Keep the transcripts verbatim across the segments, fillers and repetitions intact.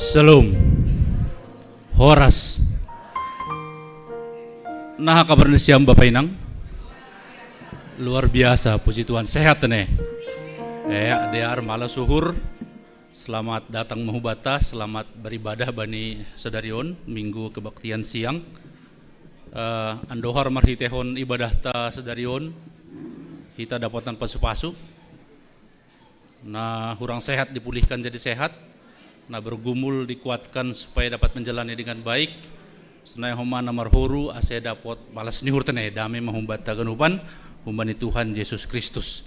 Shalom. Horas. Nah, kabar ni siam Bapa Inang? Luar biasa, puji Tuhan. Sehat ne? Ya, dear, malas uhur. Selamat datang ma hubata, selamat beribadah bani sadari on, Minggu Kebaktian siang. Eh, andohar marhitehon ibadahta sadari on, hita dapotan pasu-pasu. Nah, hurang sehat dipulihkan jadi sehat. Nah, bergumul dikuatkan supaya dapat menjalani dengan baik. Sonai homa na marhoru ase dapot malas ni uhurta ne, dame ma hubata ganupan, humbani Tuhan Yesus Kristus.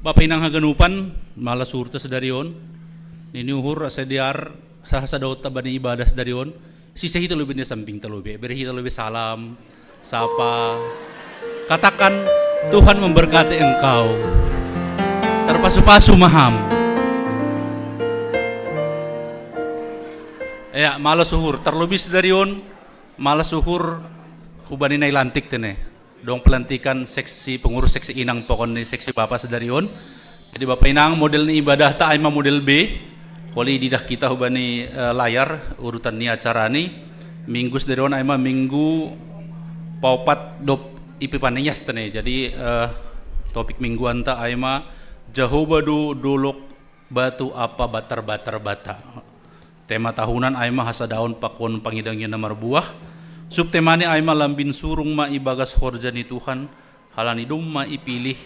Bapa Inang haganupan, malas uhurta sadari on. Nini uhur ase dear, saha-saha daotta bani ibadah sadari on. Sise hita lobi ne sampingta lobi, bere hita lobi salam, sapa. Katakan, "Tuhan memberkati engkau." Terpasu-pasu ma ham. Ya, malas uhur. Terlebih sadari on, malas uhur hubani na ilantikta ne. Dong pelantikan seksi, pengurus seksi Inang, pokon ni seksi Bapa sadari on. Jadi Bapa Inang, model ni ibadahta ai ma model B. Holi ididah hita hubani, eh, layar, urutan ni acara ni. Minggu sadari on ai ma Minggu paopat dob Epipaniasta ne. Jadi, eh, topik mingguanta ai ma Jahowa do dolok batu apa batar-batar bata. Tema tahunan ai ma hasadaon pakon pangidangian na marbuah. Subtemani ai ma lambin surung ma ibagas horja ni Tuhan, halani domma ipilih,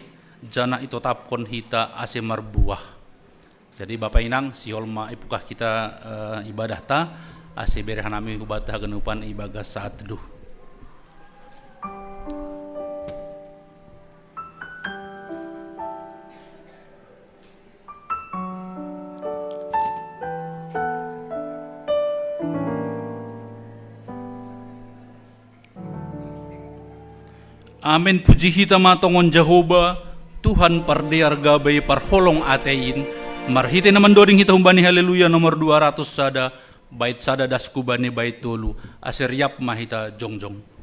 janah itotapkon hita ase marbuah. Jadi Bapa Inang, sihol ma ipungkah hita, eh, ibadahta, ase bere hanami hubata haganupan ibagas saat teduh. Amen. Puji hita ma tongon Jahowa, Tuhan pardear gabe parholong atein. Marhite na mandoding hita humbani Haleluya nomor dua ratus sada, bait sada das hubani bait tolu, ase riap ma hita jongjong.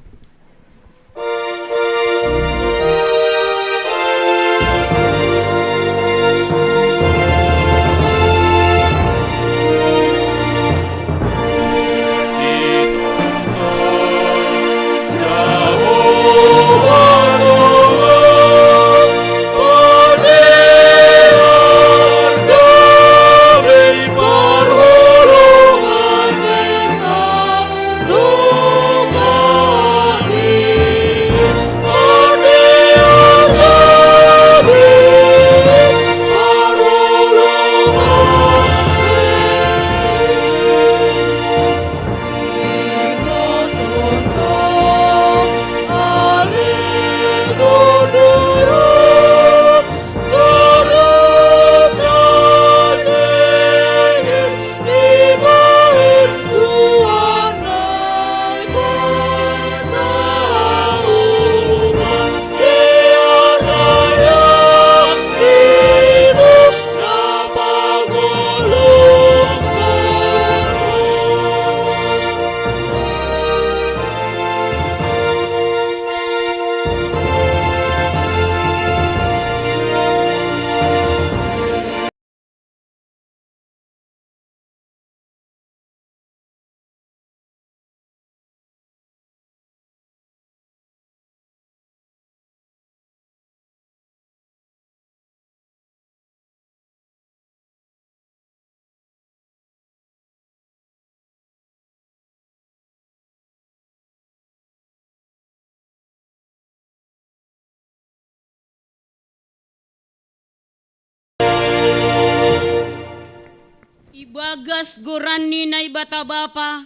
Ibagas goran ni Naibata Bapa,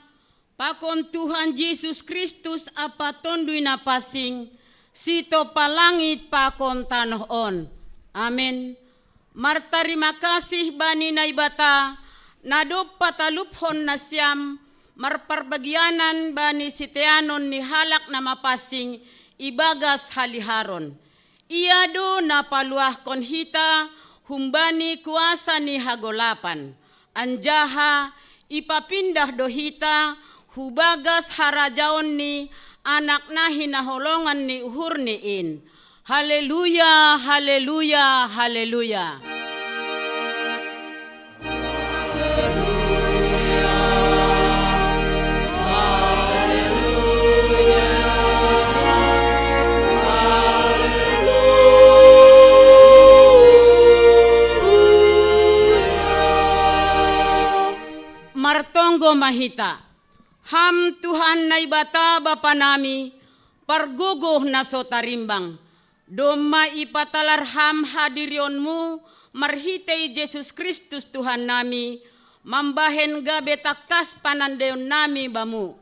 pakon Tuhan Jesus Kristus ampa Tonduy Napansing, sitompah langit pakon tanoh on. Amen. Martarima kasih bani Naibata, na dob pataluphon nasiam marparbagianan bani siteanon ni halak na mapansing ibagas haliharon. Ia do na paluahkon hita humbani kuasa ni hagolapan, anjaha ipapindah do hita hu bagas harajaon ni Anak na hinaholongan ni uhurNi in. Haleluya, haleluya, haleluya. Mahita. Ham Tuhan Naibata Bapa nami, pargogoh na so tarimbang, domma ipatalar ham hadirionmu marhitei Jesus Kristus Tuhan nami, mambahen gabe tangkas panandaion nami bamu.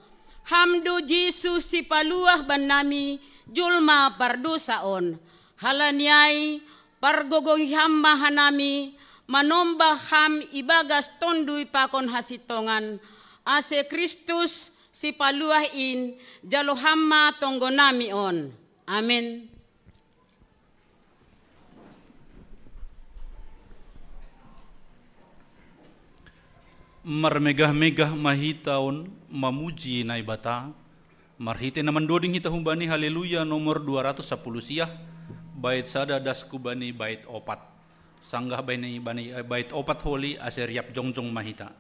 Ham do Jesus sipaluah bannami jolma pardousa on. Halani ai, pargogohi ham ma hanami, manombah ham ibagas tonduy pakon hasintongan, ase Kristus sipaluah in, jalo ham ma tonggo nami on. Amen. Marmegah-megah ma hita on mamuji Naibata, marhitei na mandoding hita humbani Haleluya nomor dua ratus sapuluh siah, bait sada das hubani bait opat. Sanggah bani, bani, eh, bait opat holi ase riap jongjong ma hita.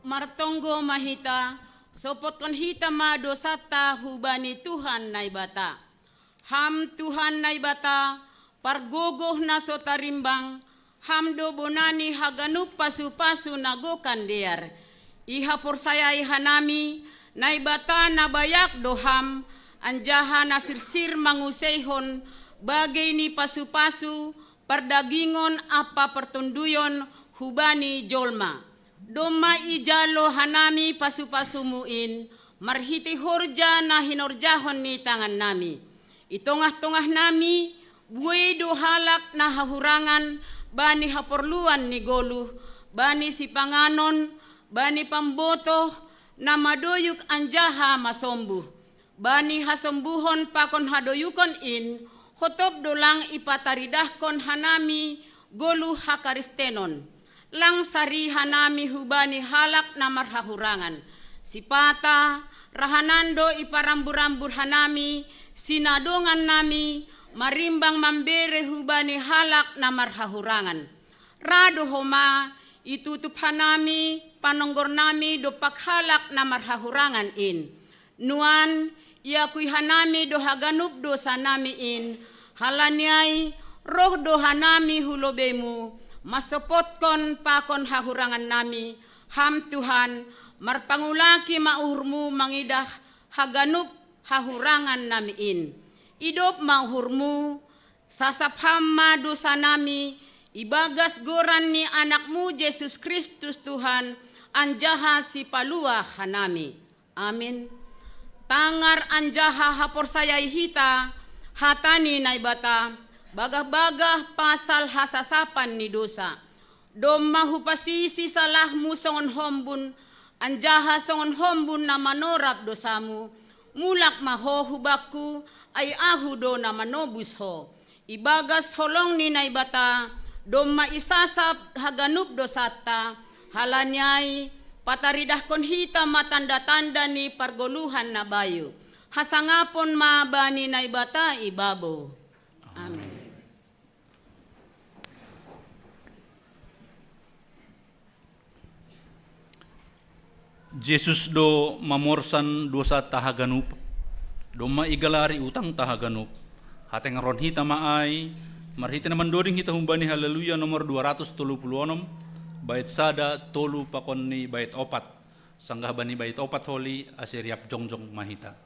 Martonggo ma hita, sopotkon hita ma dousanta hubani Tuhan Naibata. Ham Tuhan Naibata, pargogoh na so tarimbang, ham do bona ni haganup pasu-pasu na gokan dear. Ihaporsayai hanami, Naibata na bayak do ham, anjaha na sirsir manguseihon bagei ni pasu-pasu, pardagingon ampa partonduyon hubani jolma. Domma ijalo hanami pasu-pasumu in, marhitei horja na hinorjahon ni tangannami. I tongah-tongahnami, buei do halak na hahurangan bani haporluan ni goluh, bani sipanganon, bani pambotoh, na madoyuk anjaha masombuh. Bani hasombuhon pakon hadoyukon in, hotop do lang ipataridahkon hanami goluh hakaristenon. Lang sari hanami hubani halak na marhahurangan. Sipata, rahanan do iparamburambur hanami sinadongannami, marimbang mambere hubani halak na marhahurangan. Ra do homa itutup hanami panonggornami dompak halak na marhahurangan in. Nuan, iakui hanami do haganup dosanami in, halani ai roh do hanami hu lobeimu, masopotkon pakon hahurangannami, ham Tuhan, marpangulaki ma uhurmu mangidah haganup hahurangannami in. Idop ma uhurmu, sasap ham ma dosanami, ibagas goran ni Anakmu Jesus Kristus Tuhan, anjaha Sipalua hanami. Amin. Tangar anjaha haporsayai hita hata ni Naibata, bagah-bagah pasal hasasapan ni dosa. Domma hupasisi salahmu songon hombun, anjaha songon hombun na manorap dosamu, mulak ma ho hubakku, ai ahu do na manobus ho. Ibagas holong ni Naibata, domma isasap haganup dosanta, halani ai pataridahkon hita ma tanda-tanda ni pargoluhan na bayu. Hasangapon ma bani Naibata ibabo. Amin. Jesus do mamorsan dosanta haganup, domma igalari utangta haganup. Hatengaron hita ma ai, marhite na mandoding hita humbani Haleluya nomor dua ratus tolu pulu onom, bait sada, tolu pakon ni bait opat. Sanggah bani bait opat holi, ase riap jongjong ma hita.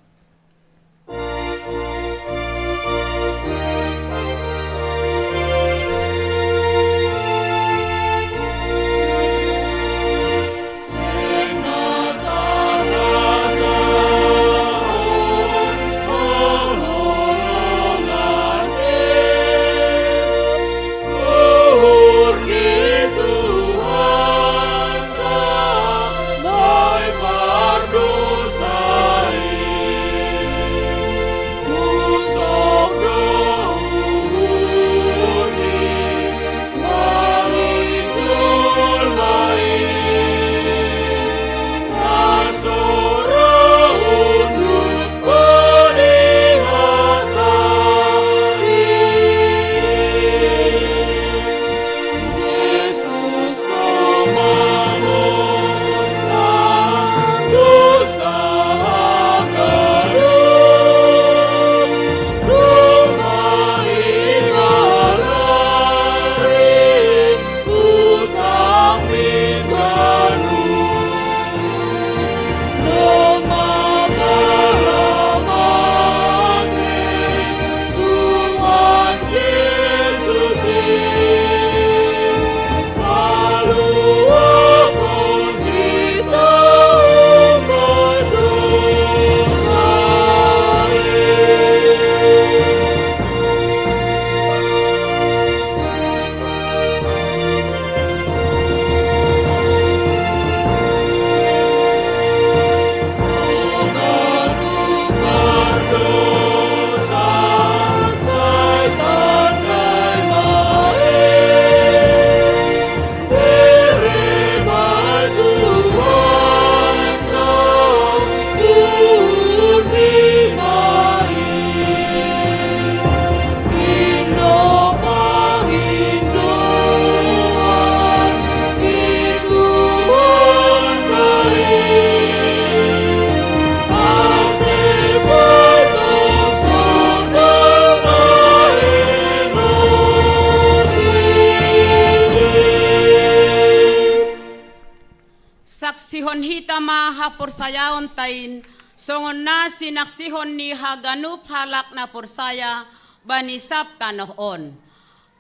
Saksihon hita ma haporsayaonta in, songon na sinaksihon ni haganup halak na porsaya bani sab tanoh on.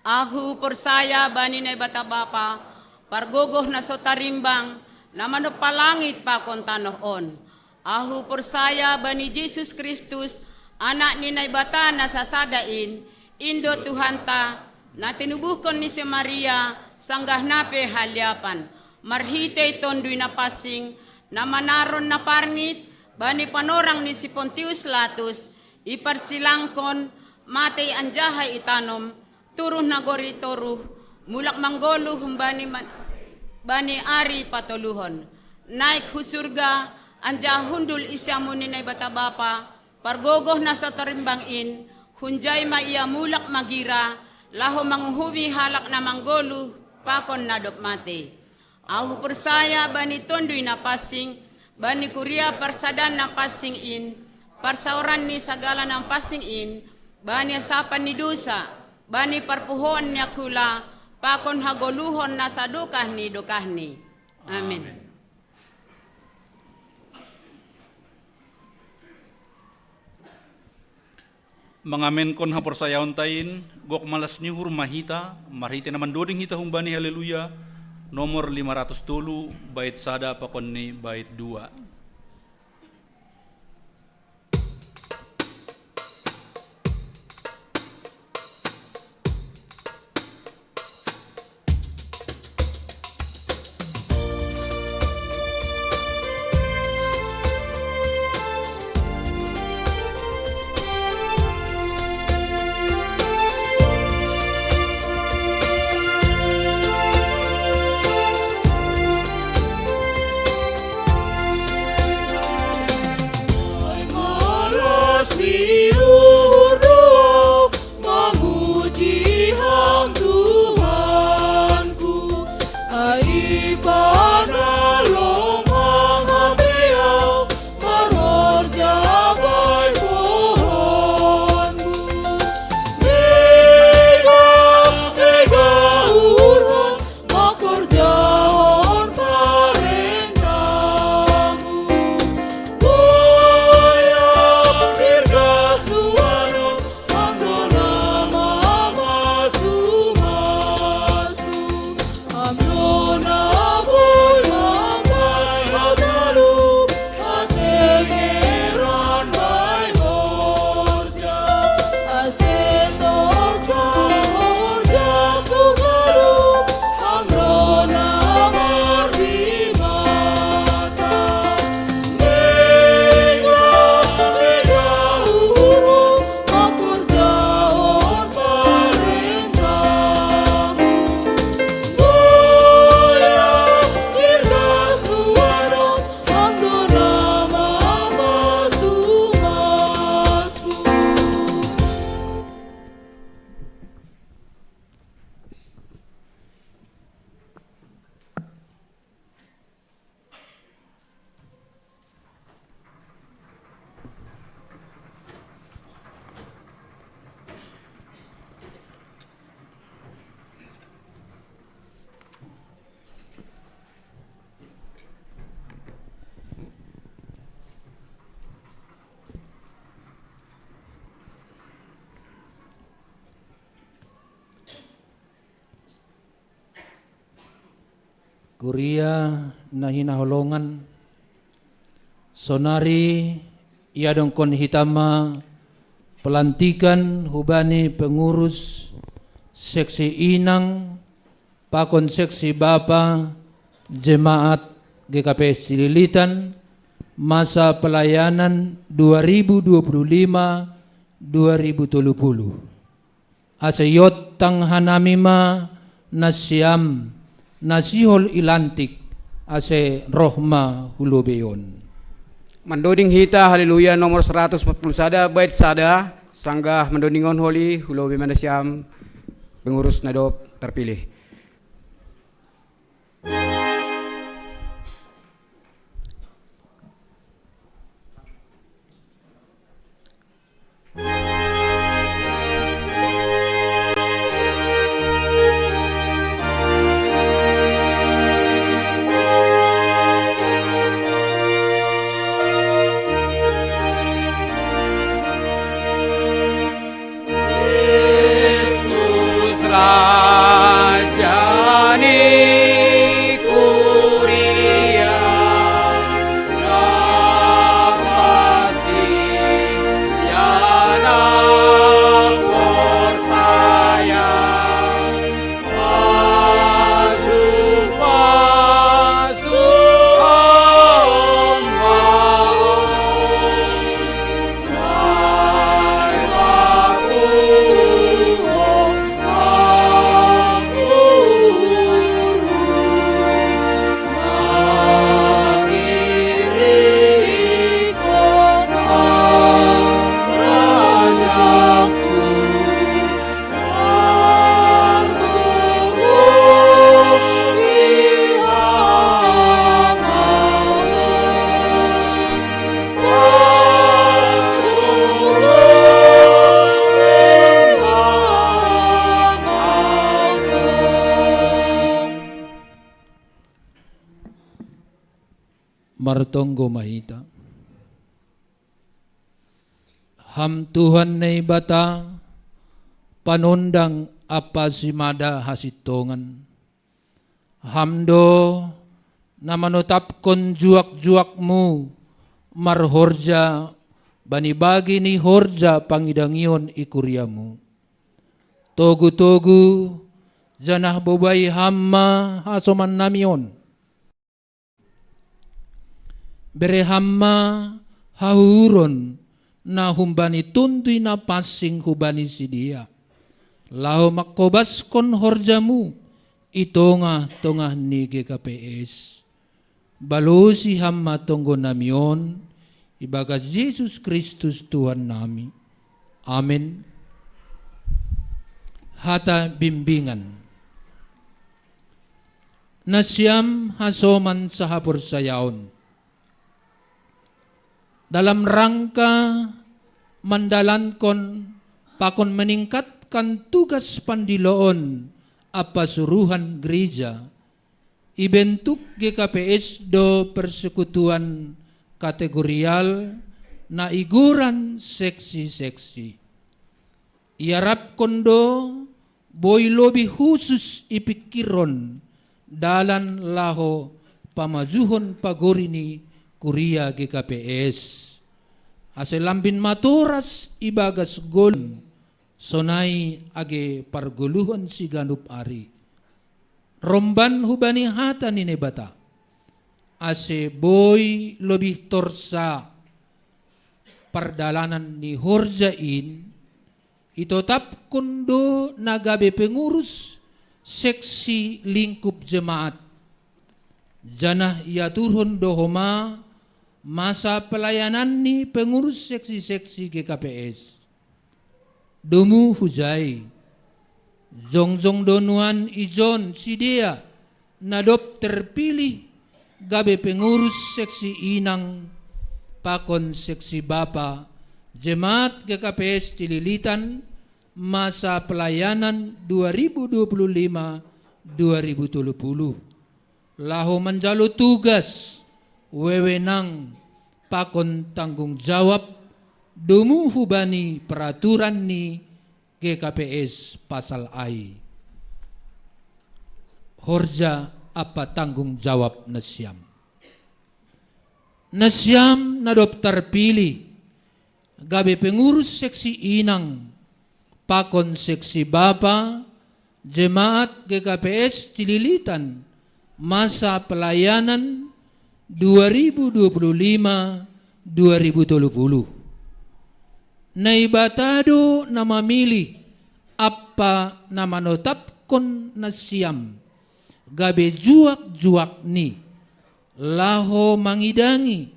Ahu porsaya bani Naibata Bapa, pargogoh na so tarimbang, na manoppa langit pakon tanoh on. Ahu porsaya bani Jesus Kristus, Anak ni Naibata na sasada in, Indo Tuhanta, na tinubuhkon ni si Maria, sanggah nape haliapan, marhitei Tonduy Napansing, na manaron naparngit bani panorang ni si Pontius Latus, iparsilangkon, matei anjaha itanom, turuh nagori toruh, mulak manggoluh bani, bani ari patoluhon. Naik hu surga, anjaha hundul i siamun ni Naibata Bapa, pargogoh na so tarimbang in, hunjai ma ia mulak magira, laho manguhumi halak na manggoluh, pakon na dob matei. Ahu porsaya bani Tonduy Napansing, bani kuria parsadan napansing in, parsaoran ni sagala napansing in, bani asapan ni dosa, bani parpuhoan ni angkula, pakon hagoluhon na sadokah ni dokahni. Amin. Mangamenkon haporsayaonta in, gok malas ni uhur ma hita, marhitei na mandoding hita humbani Haleluya, nomor lima ratus tolu, bait sada pakon ni bait dua. Mamuji Ham Tuhanku, ai panalong manghapeau, marhorja bai pohonmu. Mega, mega uhurhon, mangkorjahon parentamu. Boyak dirgas tu anon, Ham do na mamasu-masu. Ham do na boi mambahen hatalu, ase heran bahen horja, ase torus horja tu galup, Ham do na marbimata. Mega, mega uhurhon, mangkorjahon parentamu. Boyak dirgas tu anon, Ham do na mamasu-masu. Kuria na hinaholongan, sonari iadongkon hita ma pelantikan hubani pengurus seksi inang pakon seksi bapa jemaat G K P S Cililitan masa pelayanan dua ribu dua puluh lima dua ribu tolu puluh. Ase iontang hanami ma nasiam na sihol ilantik, ase roh ma hu lobei on. Mandoding hita Haleluya nomor seratus empat puluh sada, bait sada, sanggah mandoding on holi, hu lobei ma nasiam pengurus na dob tarpilih. Jesus Raja. Martonggo ma hita. Ham Tuhan Naibata, panondang ampa simada hasintongan. Ham do na manotapkon juak-juakmu marhorja bani bagi ni horja pangidangion i kuriamu. Togu-togu, janah bobai Ham ma hasomannami on. Bere Ham ma hahuhuron na humbani Tonduy Napansing hubani sidea, laho mangkobaskon horjamu i tongah-tongah ni G K P S. Balosi Ham ma tonggonami on, ibagas Jesus Kristus Tuhannami. Amen. Hata bimbingan. Nasiam hasoman sahaporsayaon. Dalam rangka mandalankon pakon meningkatkan tugas pandiloon ampa suruhan gereja, ibentuk G K P S do persekutuan kategorial na igoran seksi-seksi. Iarapkon do boi lobih husus ipingkirhon dalan laho pamajuhon pagori ni kuria G K P S, ase lambin matoras ibagas golon sonai age pargoluhon siganup ari. Romban hubani hata ni Naibata, ase boi lobih torsa pardalanan ni horja in, itotapkon do na gabe pengurus seksi lingkup jemaat, janah iaturhon do homa masa pelayanan ni pengurus seksi-seksi G K P S. Domu hujai, jongjong do nuan ijon sidea na dob terpilih gabe pengurus seksi inang pakon seksi bapa Jemaat G K P S Cililitan masa pelayanan dua ribu dua puluh lima dua ribu tolu puluh, laho manjalo tugas, wewenang pakon tanggung jawab domu hubani peraturan ni G K P S pasal ai. Horja ampa tanggung jawab nasiam. Nasiam na dob tarpilih gabe pengurus seksi inang pakon seksi bapa Jemaat G K P S Cililitan masa pelayanan dua ribu dua puluh lima dua ribu tolu puluh. Naibata do na mamilih ampa na manotapkon nasiam gabe juak-juakni, laho mangidangi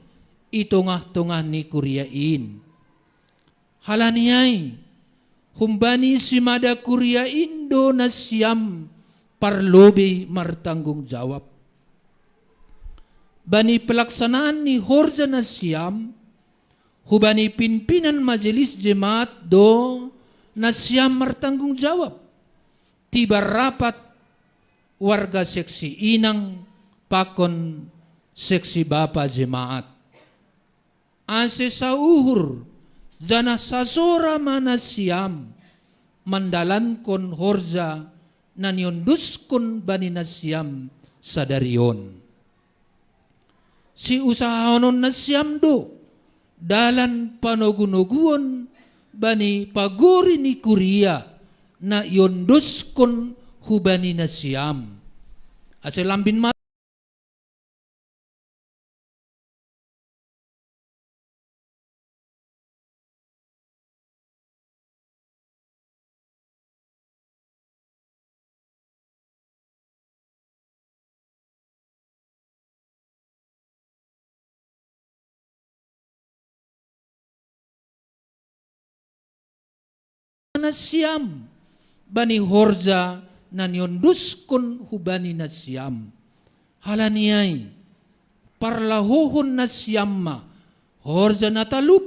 i tongah-tongah ni kuria in. Halani ai, humbani simada kuria in do nasiam parlobei martanggung jawab. Bani pelaksanaan ni horja nasiam, hubani pimpinan majelis jemaat do nasiam martanggung jawab, tibar rapat warga seksi inang pakon seksi bapa jemaat. Ase sauhur janah sasora ma nasiam mandalankon horja na niondoskon bani nasiam sadari on. Siusahahonon nasiam do dalan panogu-noguon bani pagori ni kuria na iondoskon hubani nasiam, ase lambin ma nasiam bani horja na niondoskon hubani nasiam. Halani ai, parlahohon nasiam ma horja na talup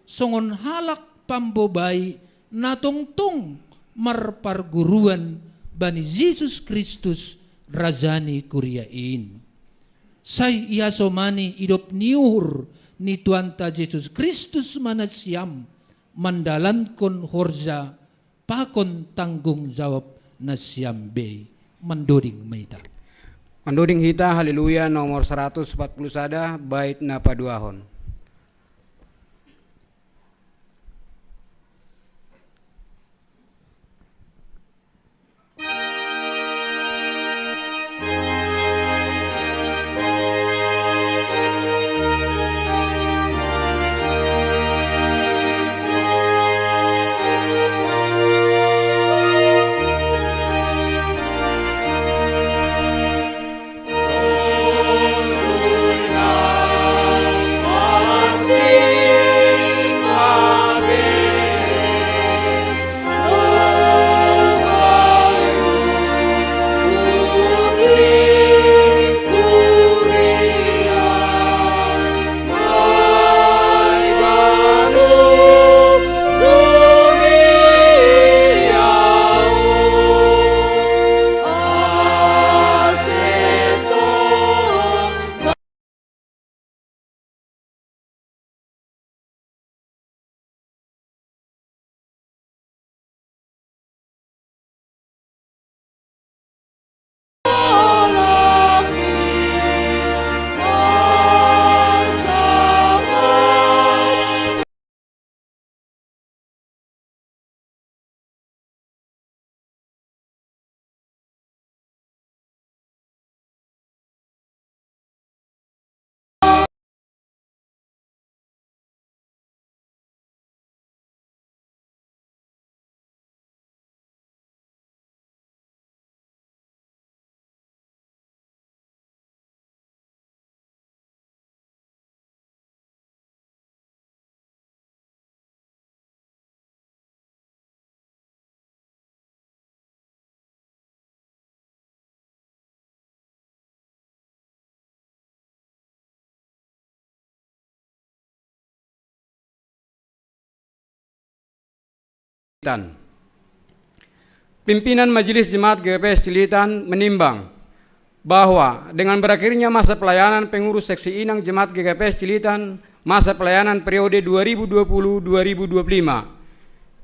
songon halak pambobai na tongtong marparguruan bani Jesus Kristus, Raja ni kuria in. Sai iasomani idop ni uhur ni Tuhanta Jesus Kristus ma nasiam mandalankon horja pakon tanggung jawab nasiam bei. Mandoding ma hita. Mandoding hita, Haleluya nomor saratus opat pulu sada, bait na paduahon. Tan. Pimpinan Majelis Jemaat G K P S Cililitan menimbang bahwa dengan berakhirnya masa pelayanan pengurus seksi inang Jemaat G K P S Cililitan, masa pelayanan periode dua ribu dua puluh dua ribu dua puluh lima,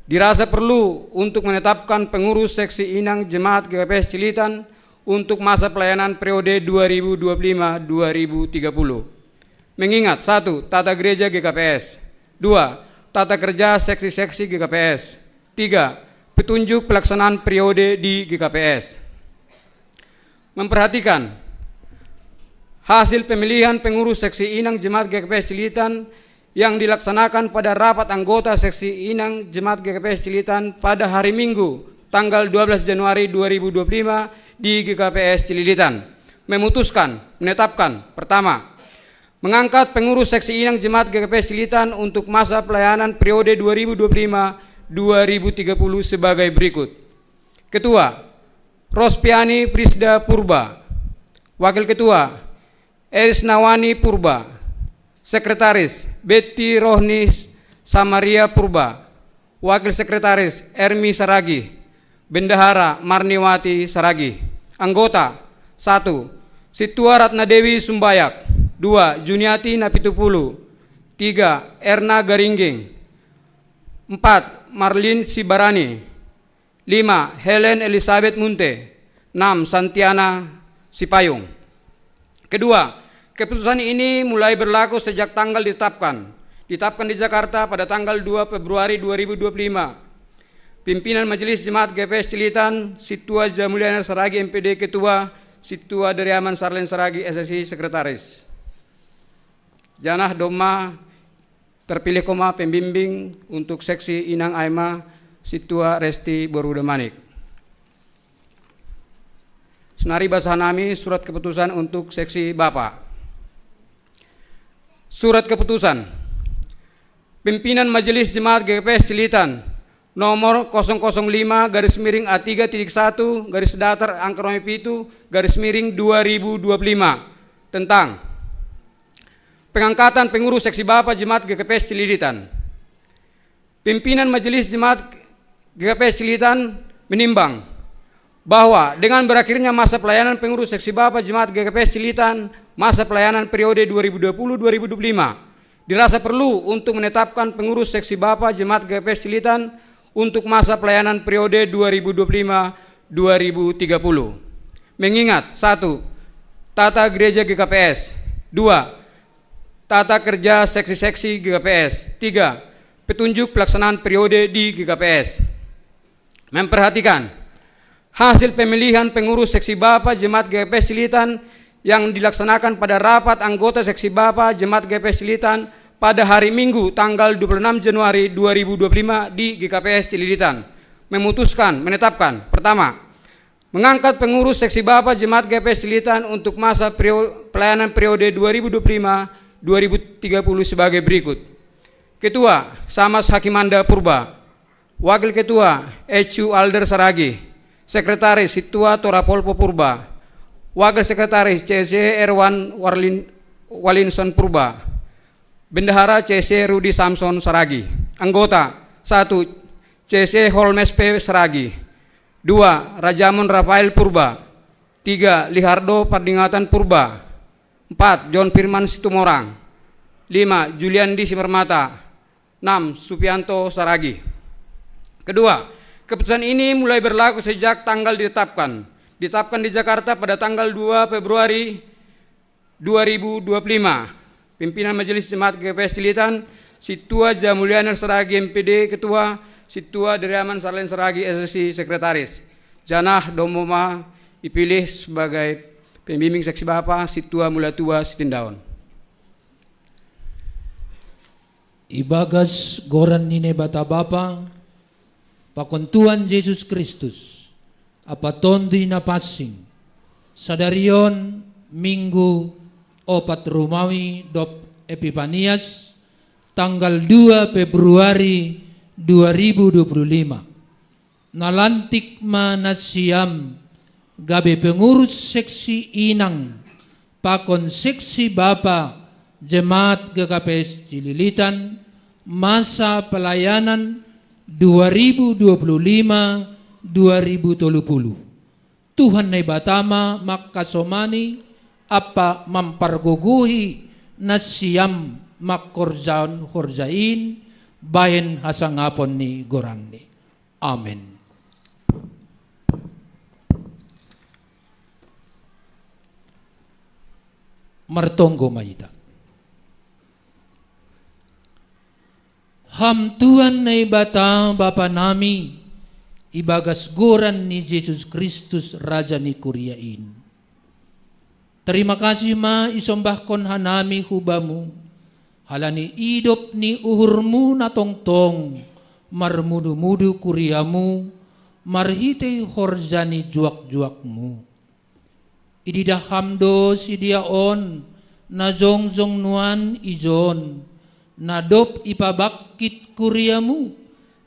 dirasa perlu untuk menetapkan pengurus seksi inang Jemaat G K P S Cililitan untuk masa pelayanan periode dua ribu dua puluh lima dua ribu tiga puluh. Mengingat, satu, tata gereja G K P S. Dua, tata kerja seksi-seksi G K P S. Tiga, petunjuk pelaksanaan periode di G K P S. Memperhatikan hasil pemilihan pengurus seksi inang Jemaat G K P S Cililitan yang dilaksanakan pada rapat anggota seksi inang Jemaat G K P S Cililitan pada hari Minggu, tanggal dua belas Januari dua ribu dua puluh lima di G K P S Cililitan. Memutuskan, menetapkan, pertama, mengangkat pengurus seksi inang Jemaat G K P S Cililitan untuk masa pelayanan periode dua ribu dua puluh lima dua ribu tiga puluh sebagai berikut. Ketua, Rospiani Prisda Purba. Wakil Ketua, Erisnawani Purba. Sekretaris, Betty Rohni Samaria Purba. Wakil Sekretaris, Ermi Saragi. Bendahara, Marniwati Saragi. Anggota, satu, Situa Ratna Dewi Sumbayak. Dua, Juniati Napitupulu. Tiga, Erna Garingging. Empat, Marlin Sibarani. Lima, Helen Elizabeth Munte. Enam, Santiana Sipayung. Kedua, keputusan ini mulai berlaku sejak tanggal ditetapkan. Ditetapkan di Jakarta pada tanggal dua Februari dua ribu dua puluh lima. Pimpinan Majelis Jemaat G K P S Cililitan, Situa Jamuliana Saragi M P D Ketua, Situa Deriaman Sarlen Saragi S S I Sekretaris. Janah domma terpilih koma pembimbing untuk seksi inang aima Situa Resti Boru Damanik. Sonari basahan nami surat keputusan untuk seksi Bapa. Surat keputusan. Pimpinan Majelis Jemaat G K P S Cililitan nomor kosong kosong lima garis miring A tiga titik satu garis datar angka rome pitu garis miring dua ribu dua puluh lima tentang pengangkatan pengurus seksi Bapa Jemaat G K P S Cililitan. Pimpinan Majelis Jemaat G K P S Cililitan menimbang bahwa dengan berakhirnya masa pelayanan pengurus seksi Bapa Jemaat G K P S Cililitan, masa pelayanan periode dua ribu dua puluh dua ribu dua puluh lima. Dirasa perlu untuk menetapkan pengurus seksi Bapa Jemaat G K P S Cililitan untuk masa pelayanan periode dua ribu dua puluh lima dua ribu tiga puluh. Mengingat, satu, tata gereja G K P S. Dua, tata kerja seksi-seksi G K P S. Tiga, petunjuk pelaksanaan periode di G K P S. Memperhatikan hasil pemilihan pengurus seksi Bapa Jemaat G K P S Cililitan yang dilaksanakan pada rapat anggota seksi Bapa Jemaat G K P S Cililitan pada hari Minggu tanggal dua puluh enam Januari dua ribu dua puluh lima di G K P S Cililitan. Memutuskan, menetapkan, pertama, mengangkat pengurus seksi Bapa Jemaat G K P S Cililitan untuk masa perio- pelayanan periode dua ribu dua puluh lima dua ribu tiga puluh sebagai berikut. Ketua, Samas Hakimanda Purba. Wakil Ketua, Ecu Alder Saragi. Sekretaris, Situa Torapolpo Purba. Wakil Sekretaris, C C Erwan Warlin, Walinson Purba. Bendahara, C C Rudi Samson Saragi. Anggota, satu, C C Holmes P Saragi. Dua, Rajamon Rafael Purba. Tiga, Lihardo Pardingatan Purba. Empat, John Firman Situmorang. Lima, Juliandi Simarmata. Enam, Supianto Saragi. Kedua, keputusan ini mulai berlaku sejak tanggal ditetapkan. Ditetapkan di Jakarta pada tanggal dua Februari dua ribu dua puluh lima. Pimpinan Majelis Jemaat G K P S Cililitan, Situa Jamuliana Saragi M P D Ketua, Situa Deriaman Sarlen Saragi S S I Sekretaris. Janah domoma ipilih sebagai pembimbing seksi Bapa, Situa Mulatua Sitindaun. Ibagas goran ni Naibata Bapa, pakon Tuhan Jesus Kristus, Ampa Tonduy Napansing, sadarion Minggu opat rumawi dob Epipanias, tanggal dua Februari dua ribu dua puluh lima. Nalantik ma nasiam gabe pengurus seksi inang pakon seksi bapa Jemaat G K P S Cililitan, masa pelayanan dua ribu dua puluh lima dua ribu tolu puluh. Tuhan Naibata ma mangkasomani ampa mampargogohi nasiam mangkorjahon horja in bahen hasangapon ni goranni. Amen. Martonggo ma hita. Ham Tuhan Naibata Bapa nami, ibagas goran ni Jesus Kristus Raja ni kuria in. Tarima kasih ma isombahkon hanami hu Bamu, halani idop ni uhurMu na tongtong marmudu-mudu kuriaMu marhitei horja ni juak-juakMu. Ididah Ham do sidea on na jongjong nuan ijon, na dob ipabangkit kuriaMu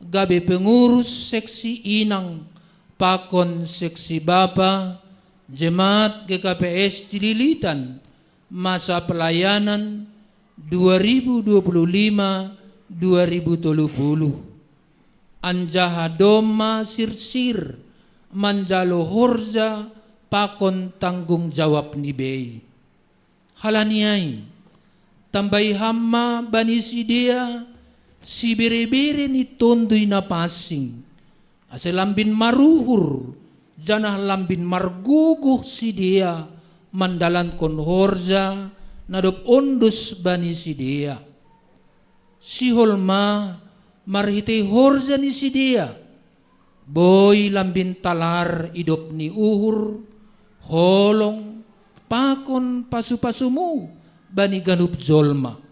gabe pengurus seksi inang pakon seksi bapa Jemaat G K P S Cililitan masa pelayanan dua ribu dua puluh lima dua ribu tolu puluh. Anjaha domma sirsir manjalo horja pakon tanggung jawab ni bei. Halani ai, tambai Ham ma bani sidea sibere-bere ni Tonduy Napansing, ase lambin maruhur janah lambin margogoh sidea mandalankon horja na dob ondos bani sidea. Sihol ma marhitei horja ni sidea, boi lambin talar idop ni uhur, holong, pakon pasu-pasuMu bani ganup jolma.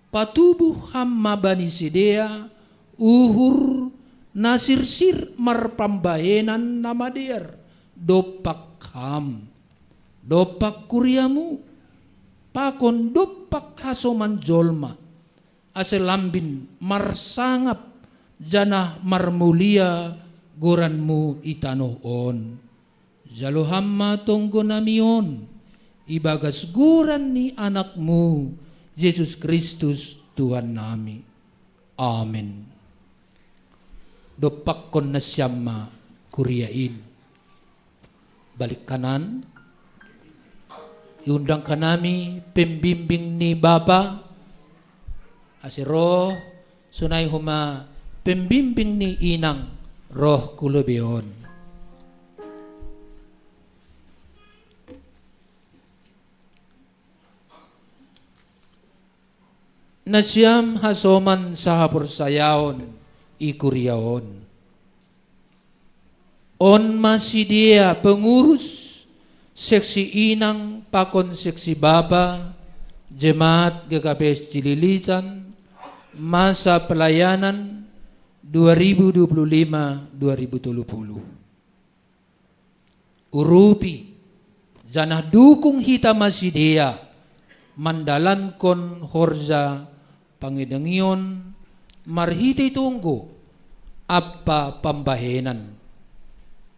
Patubuh Ham ma bani sidea uhur na sirsir marpambahenan na madear dompak Ham, dompak kuriaMu, pakon dompak hasoman jolma, ase lambin marsangap janah marmulia goranMu i tanoh on. Jalo Ham ma tonggo nami on, ibagas goran ni AnakMu, Jesus Kristus, Tuhan nami. Amen. Dompakkon nasiam ma kuria in. Balik kanan. Iundang hanami pembimbing ni Bapa, ase roh, sonai homa pembimbing ni Inang, roh kulubeon. Nasiam hasoman sahaporsayaon i kuria on. On ma sidea pengurus seksi Inang pakon seksi Bapa Jemaat G K P S Cililitan, masa pelayanan dua ribu dua puluh lima dua ribu tolu puluh. Urupi, janah dukung hita ma sidea mandalankon horja pangidengion marhitei tonggo ampa pambahenan.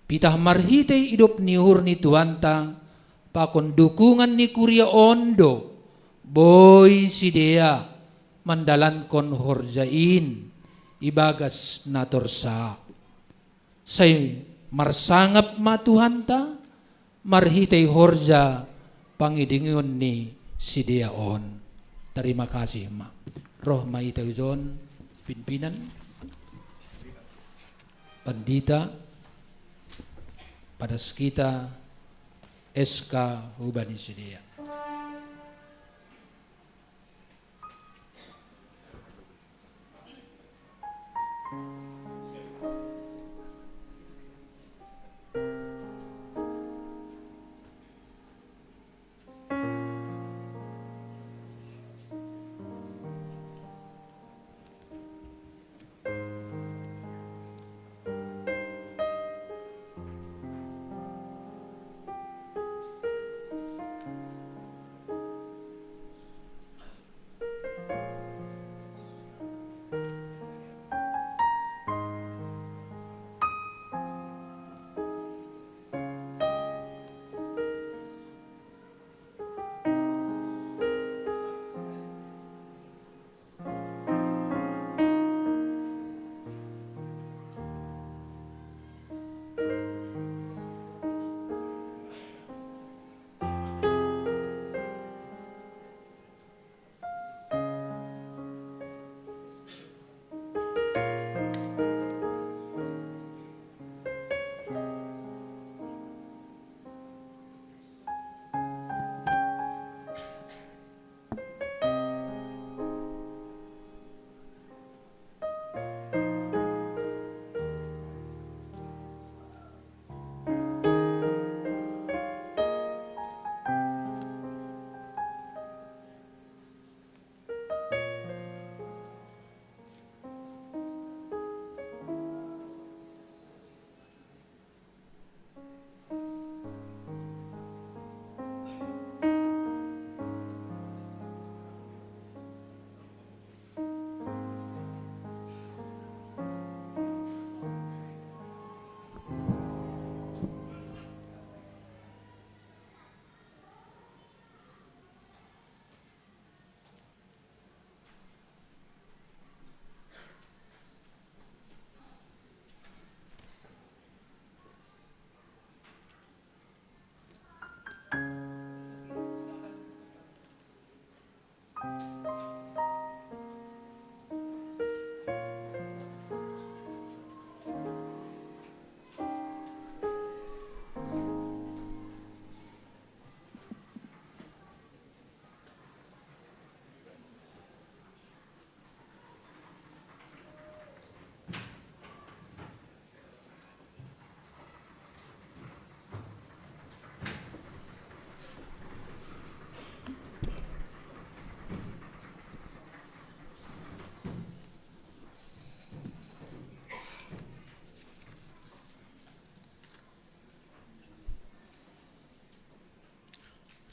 Pitah marhitei idop ni uhur ni Tuhanta pakon dukungan ni kuria on do boi sidea mandalankon horja in ibagas na torsa. Sai marsangap ma Tuhanta marhitei horja pangidengion ni sidea on. Tarima kasih ma. Roh ma hita hujon, pimpinan, pandita, padas hita S K hubani sidea.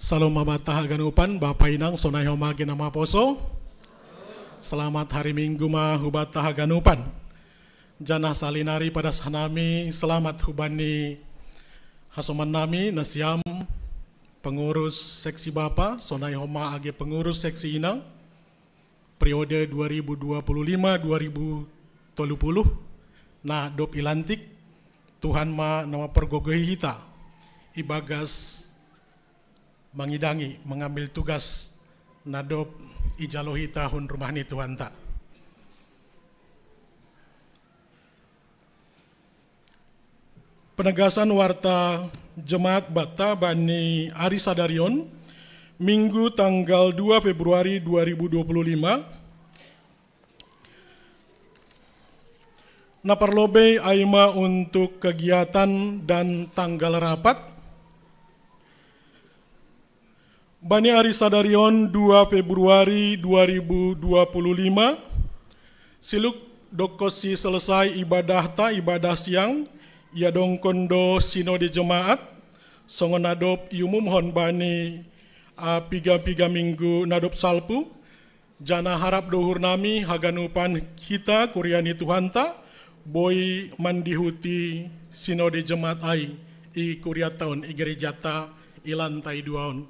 Salom ma banta haganupan, Bapa, Inang, sonai homa age na maposo. Selamat hari Minggu ma hubanta haganupan. Janah salinari padas hanami selamat hubani hasoman nami nasiam pengurus seksi Bapa, sonai homa age pengurus seksi Inang, periode dua ribu dua puluh lima dua ribu tolu puluh, na dob ilantik. Tuhan ma na mampargogohi hita ibagas mangidangi, mangambil tugas nadop ijalo hita hun rumah ni Tuhanta. Penegasan warta jemaat bata bani ari sadarion, Minggu tanggal dua Februari dua ribu dua puluh lima, na parlobei aima untuk kegiatan dan tanggal rapat. Bani ari sadarion dua Februari dua ribu dua puluh lima, siluk dokos si selesai ibadahta ibadah siang, ia dongkondo sinode jemaat, songon nadop iumumhon bani a piga-piga minggu nadop salpu, jana harap dohur nami haganupan hita kuria ni Tuhanta, boi mandihuti sinode jemaat ai i kuria taon i gerejata i lantai duaon.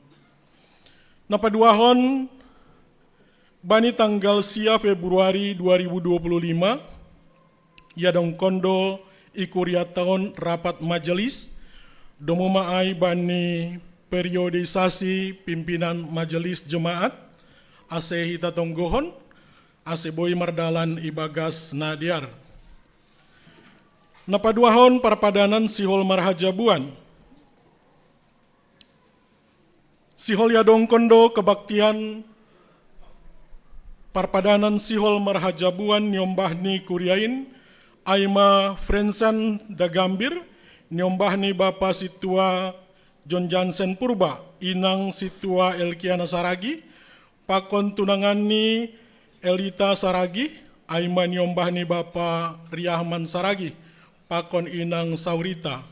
Na paduahon, bani tanggal sia Februari dua ribu dua puluh lima, ia dongkondo i kuria taon rapat majelis, domu ma ai bani periodisasi pimpinan majelis jemaat, ase hita tonggohon, ase boi mardalan ibagas na dear. Na paduahon parpadanan sihol marhajabuan. Sihol ia dongkondo kebaktian parpadanan sihol marhajabuan niombah ni kuriain, aima Frensan Dagambir, niombah ni bapa situa John Jansen Purba, inang situa Elkiana Saragi, pakon tunangan ni Elita Saragi, aima niombah ni bapa Riahman Saragi, pakon inang Saurita,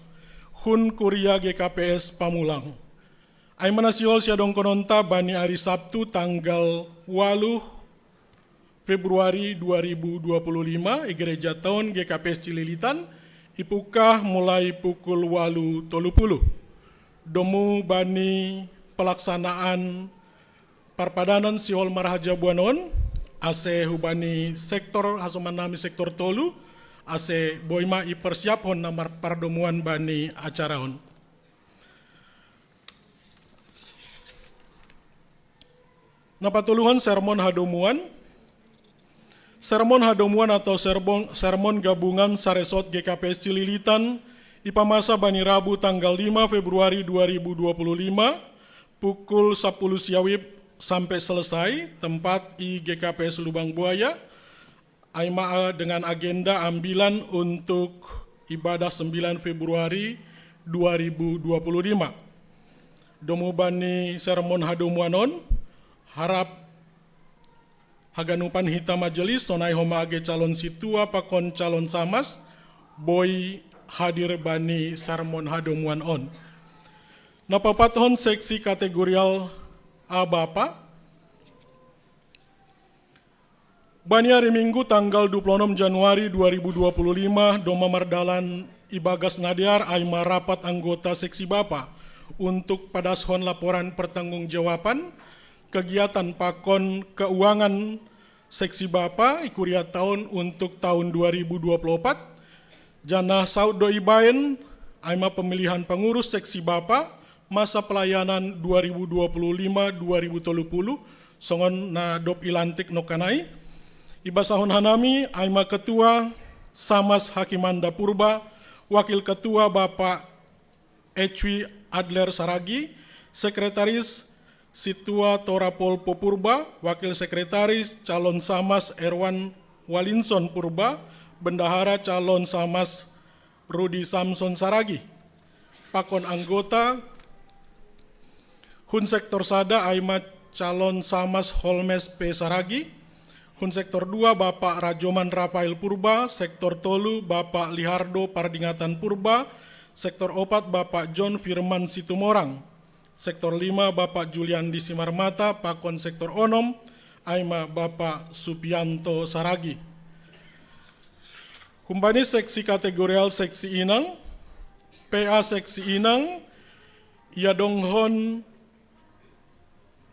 hun kuria G K P S Pamulang. Aima na sihol sia dongkononta bani ari Sabtu tanggal waluh Februari dua ribu dua puluh lima, i gereja taon G K P S Cililitan, ipukah mulai pukul waluh tolu puluh. Domu bani pelaksanaan parpadanan sihol marhajabuan on, ase hubani sektor, hasoman nami sektor tolu, ase boi ma ipersiaphon na marpardomuan bani acara on. Na patoluhon sermon hadomuan. Sermon hadomuan atau sermon, sermon gabungan saresort G K P S Cililitan, ipamasa bani Rabu tanggal lima Februari dua ribu dua puluh lima, pukul sapuluh siawib sampai selesai, tempat i G K P S Lubang Buaya, aima dengan agenda ambilan untuk ibadah sembilan Februari dua ribu dua puluh lima. Domu bani sermon hadomuan on, harap haganupan hita majelis, sonai homa age calon situa pakon calon samas, boi hadir bani sermon hadomuan on. Na paopathon seksi kategorial A bapa. Bani ari Minggu tanggal dua puluh enam Januari dua ribu dua puluh lima, domma mardalan ibagas na dear aima rapat anggota seksi bapa untuk padashon laporan pertanggungjawaban kegiatan pakon keuangan seksi bapa i kuria taon untuk taon dua ribu dua puluh opat, janah saut do ibaen aima pemilihan pengurus seksi bapa masa pelayanan dua ribu dua puluh lima dua ribu tolu puluh, songon na dob ilantik nongkan ai. Ibasahon hanami aima ketua Samas Hakimanda Purba, wakil ketua Bapak Ecwi Adler Saragi, sekretaris Situa Torapol Popurba, wakil sekretaris calon Samas Erwan Walinson Purba, bendahara calon Samas Rudi Samson Saragi. Pakon anggota, hun sektor sada aima calon Samas Holmes P Saragi, hun sektor dua Bapak Rajoman Rafael Purba, sektor tolu Bapak Lihardo Pardingatan Purba, sektor opat Bapak John Firman Situmorang, sektor lima Bapak Julian Disimarmata, pakon sektor onom aima Bapak Supianto Saragi. Humbani seksi kategorial seksi inang, P A seksi inang, ia donghon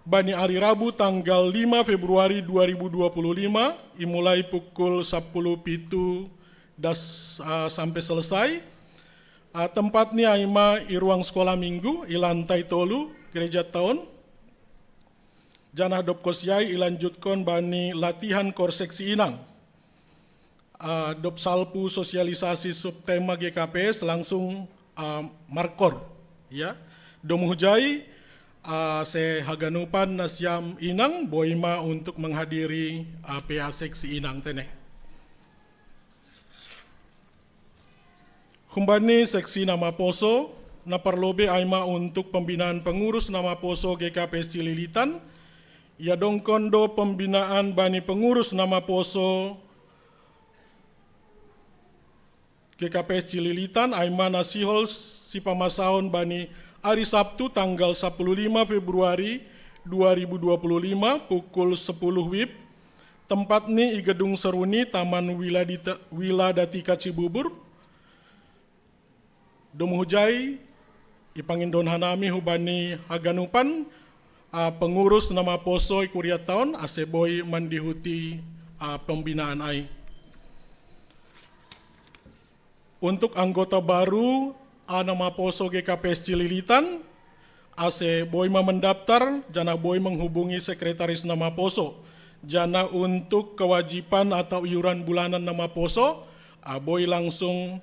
bani ari Rabu tanggal lima Februari dua ribu dua puluh lima, imulai pukul sapuluh pitu das, ah, sampai selesai. Ah, tempat ni aima i ruang sekolah minggu, i lantai tolu, Gereja Taon. Janah dop kosiai ilanjutkon bani latihan kor seksi inang. Ah, dop salpu sosialisasi subtema G K P S langsung, ah, markor, ya. Domuhjai, ah, sehaganupan nasiam inang boi ma untuk menghadiri, ah, P A seksi inang tene. Humbani seksi namaposo, na parlobe ai ma untuk pembinaan pengurus namaposo G K P S Cililitan, ia dongkon do pembinaan bani pengurus namaposo G K P S Cililitan, ai ma na sihol sipamasaon bani ari Sabtu tanggal sapuluh lima Februari dua ribu dua puluh lima pukul sepuluh wib, tempat ni i Gedung Seruni Taman Wiladita-, Wiladatika Cibubur. Domuhjai, ipangindo hanami hubani haganupan, ah, pengurus namaposo i Kuria Taon, ase boi mandihuti, ah, pembinaan ai. Untuk anggota baru, ah, namaposo G K P S Cililitan, ase boi ma mendaftar, janah boi menghubungi sekretaris namaposo. Janah untuk kewajiban atau iuran bulanan namaposo, ah, boi langsung,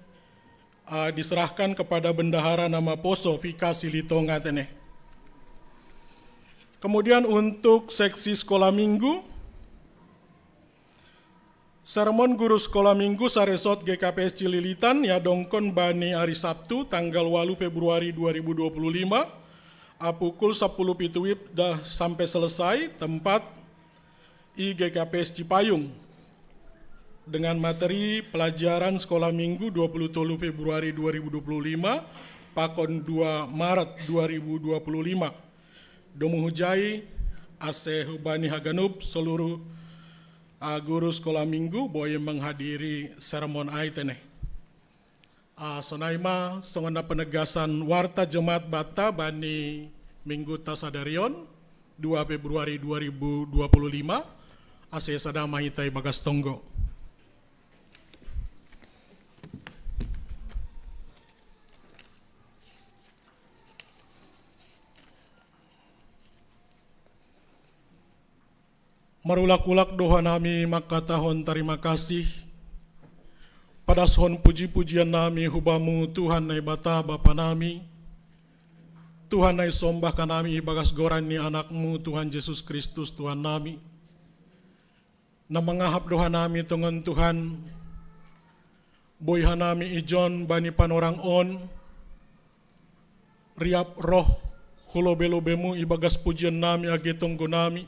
ah, diserahkan kepada bendahara namaposo Vika Silitonga tene. Kemudian untuk seksi sekolah minggu, sermon guru sekolah minggu saresort G K P S Cililitan ia dongkon bani ari Sabtu tanggal walu Februari dua ribu dua puluh lima, ah, pukul sapuluh pitu wib dah sampai selesai, tempat i G K P S Cipayung, dengan materi pelajaran sekolah minggu dua puluh tolu Februari dua ribu dua puluh lima pakon dua Maret dua ribu dua puluh lima. Domuhjai, ase hubani haganup seluruh, ah, guru sekolah minggu boi menghadiri sermon ai tene. Ah, sonai ma songon na penegasan warta jemaat banta bani minggu ta sadari on, dua Februari dua ribu dua puluh lima, ase sada ma hita ibagas tonggo. Marulak-ulak do hanami mangkatahon tarima kasih, padashon puji-pujian nami hu Bamu, Tuhan Naibata Bapa nami, Tuhan na isombah hanami ibagas goran ni Anak-Mu, Tuhan Jesus Kristus, Tuhan nami. Na mangahap do hanami tongon Tuhan, boi hanami ijon bani panorang on, riap roh hu lobe-lobe-Mu ibagas pujian nami age tonggo nami,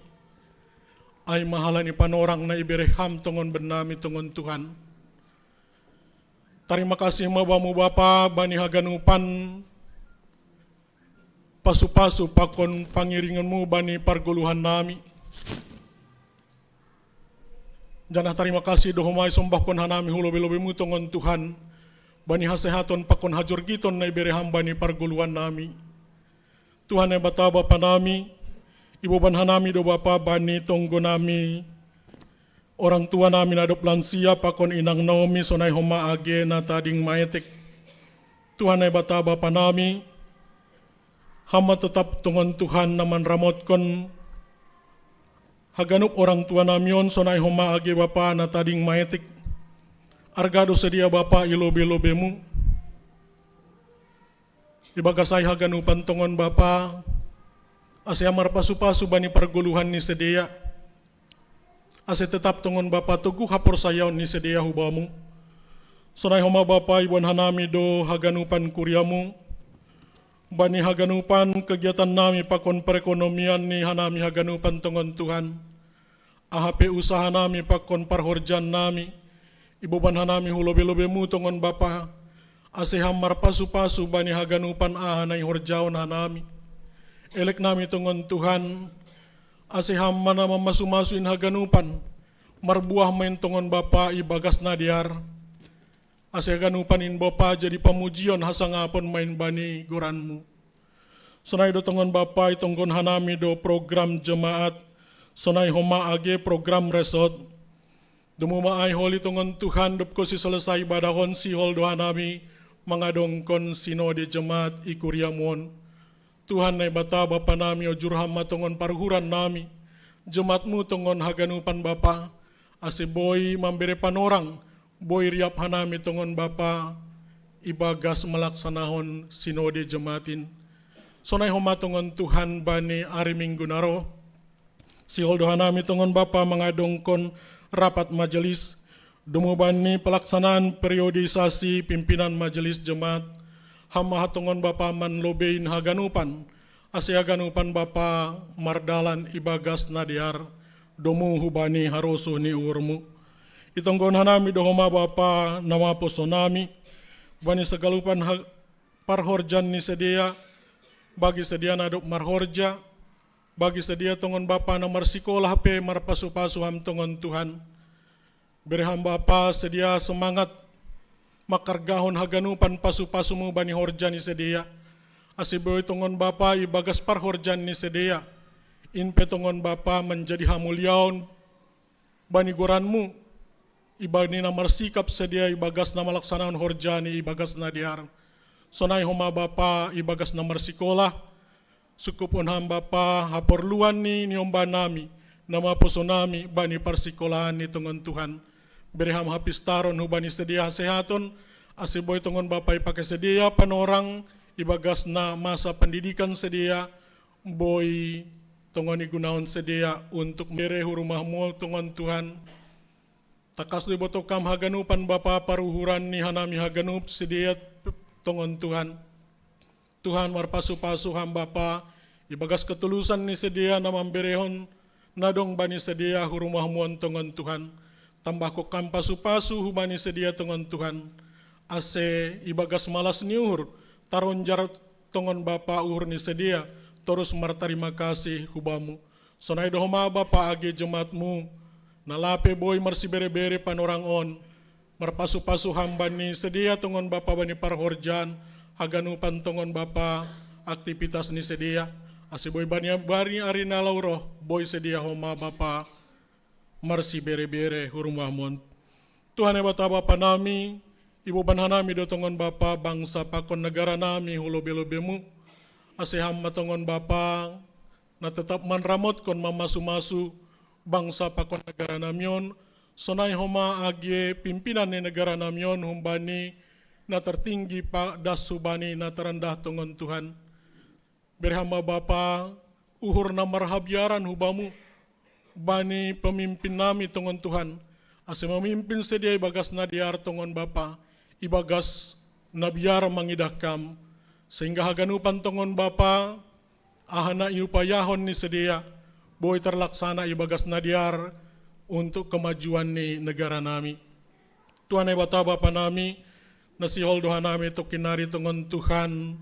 ai ma halani panorang na ibere Ham tongon bennami tongon Tuhan. Tarima kasih ma Bamu Bapa bani haganupan pasu-pasu pakon pangiringan-Mu bani pargoluhan nami. Janah tarima kasih do homa isombahkon hanami hu lobe-lobe-Mu tongon Tuhan, bani hasehaton pakon hajorgiton na ibere Ham bani pargoluhan nami. Tuhan Naibata Bapa nami, iboban hanami do Bapa bani tonggo nami, orang tua nami na dob lansia pakon inang nami sonai homa age na tading maetek. Tuhan Naibata Bapa nami, Ham ma tetap tongon Tuhan na manramotkon haganup orang tua nami on sonai homa age Bapa na tading maetek. Arga do sidea Bapa i lobe-lobe-Mu. Ibagas ai haganupan tongon Bapa, ase Ham marpasu-pasu bani pargoluhan ni sidea, ase tetap tongon Bapa toguh haporsayaon ni sidea hu Bamu. Sonai homa Bapa iboan hanami do haganupan kuria-Mu, bani haganupan kegiatan nami pakon perekonomian ni hanami haganupan tongon Tuhan. Aha pe usaha nami pakon parhorjaan nami, iboban hanami hu lobe-lobe-Mu tongon Bapa, ase Ham marpasu-pasu bani haganupan aha na ihorjahon hanami. Elek nami tongon Tuhan, ase Ham ma na mamasu-masu in haganupan, marbuah ma in tongon Bapa ibagas na dear. Ase haganupan in Bapa jadi pamujion hasangapon ma in bani goran-Mu. Sonai do tongon Bapa itonggohon hanami do program jemaat, sonai homa age program resort. Domu ma ai holi tongon Tuhan dob kosi selesai ibadah on sihol do hanami mangadongkon sinode jemaat i kuria-Mu on. Tuhan Naibata Bapa nami, ojur Ham ma tongon paruhuran nami, jemaat-Mu tongon haganupan Bapa, ase boi mambere panorang, boi riap hanami tongon Bapa, ibagas malaksanahon sinode jemaat in. Sonai homa tongon Tuhan bani ari Minggu na ro, sihol do hanami tongon Bapa mangadongkon rapat majelis, domu bani pelaksanaan periodisasi pimpinan majelis jemaat, Ham ma tongon Bapa manlobei haganupan, ase haganupan Bapa mardalan ibagas na dear, domu hubani harosuh ni uhur-Mu. Itonggohon hanami do homa Bapa na maposo nami, bani saganupan ha-, parhorjaan ni sidea, bagi sidea na dob marhorja, bagi sidea tongon Bapa na marsikolah pe marpasu-pasu Ham tongon Tuhan. Bere Ham Bapa sidea semangat mangkargahon haganupan pasu-pasu-Mu bani horja ni sidea. Ase boi tongon Bapa ibagas parhorjaan ni sidea, in pe tongon Bapa manjadi hamuliaon bani goran-Mu, ibani na marsikap sidea ibagas na malaksanahon horja ni ibagas na dear. Sonai homa Bapa ibagas na marsikolah, sungkuphon Ham Bapa haporluan ni niombah nami, na maposo nami bani parsikolahan ni tongon Tuhan. Bere Ham hapistaron hubani sidea hasehaton, ase boi tongon Bapa ipake sidea panorang, ibagas na masa pendidikan sidea, boi tongon igunahon sidea untuk mambere hu rumah-Mu tongon Tuhan. Tangkas do iboto Kam haganupan Bapa paruhuran ni hanami haganup sidea tongon Tuhan. Tuhan marpasu-pasu Ham Bapa, ibagas ketulusan ni sidea na mamberehon na dong bani sidea hu rumah-Mu on tongon Tuhan. Tambahko Kam pasu-pasu hubani sidea tongon Tuhan. Ase ibagas malas ni uhur, taronjar tongon Bapa uhur ni sidea, torus martarima kasih hu Bamu. Sonai do homa Bapa age jemaat-Mu, na lape boi marsibere-bere panorang on, marpasu-pasu Ham bani sidea tongon Bapa bani parhorjaan, haganupan tongon Bapa aktivitas ni sidea, ase boi bani, bani ari na laho ro, boi sidea homa Bapa marsibere-bere hu rumah-Mu on. Tuhan Naibata Bapa nami, iboban hanami do tongon Bapa bangsa pakon negara nami hu lobe-lobe-Mu, ase Ham ma tongon Bapa na tetap manramotkon mamasu-masu bangsa pakon negara nami on, sonai homa age pimpinan ni negara nami on humbani na tertinggi padas hubani na terendah tongon Tuhan. Bere Ham ma Bapa, uhur na marhabiaran hu Bamu, bani pemimpin nami tongon Tuhan, ase mamimpin sidea ibagas na dear tongon Bapa, ibagas na biar mangidah Kam, sehingga haganupan tongon Bapa, aha na iupayahon ni sidea, boi terlaksana ibagas na dear untuk kemajuan ni negara nami. Tuhan Naibata Bapa nami, na sihol do hanami tokin nari tongon Tuhan,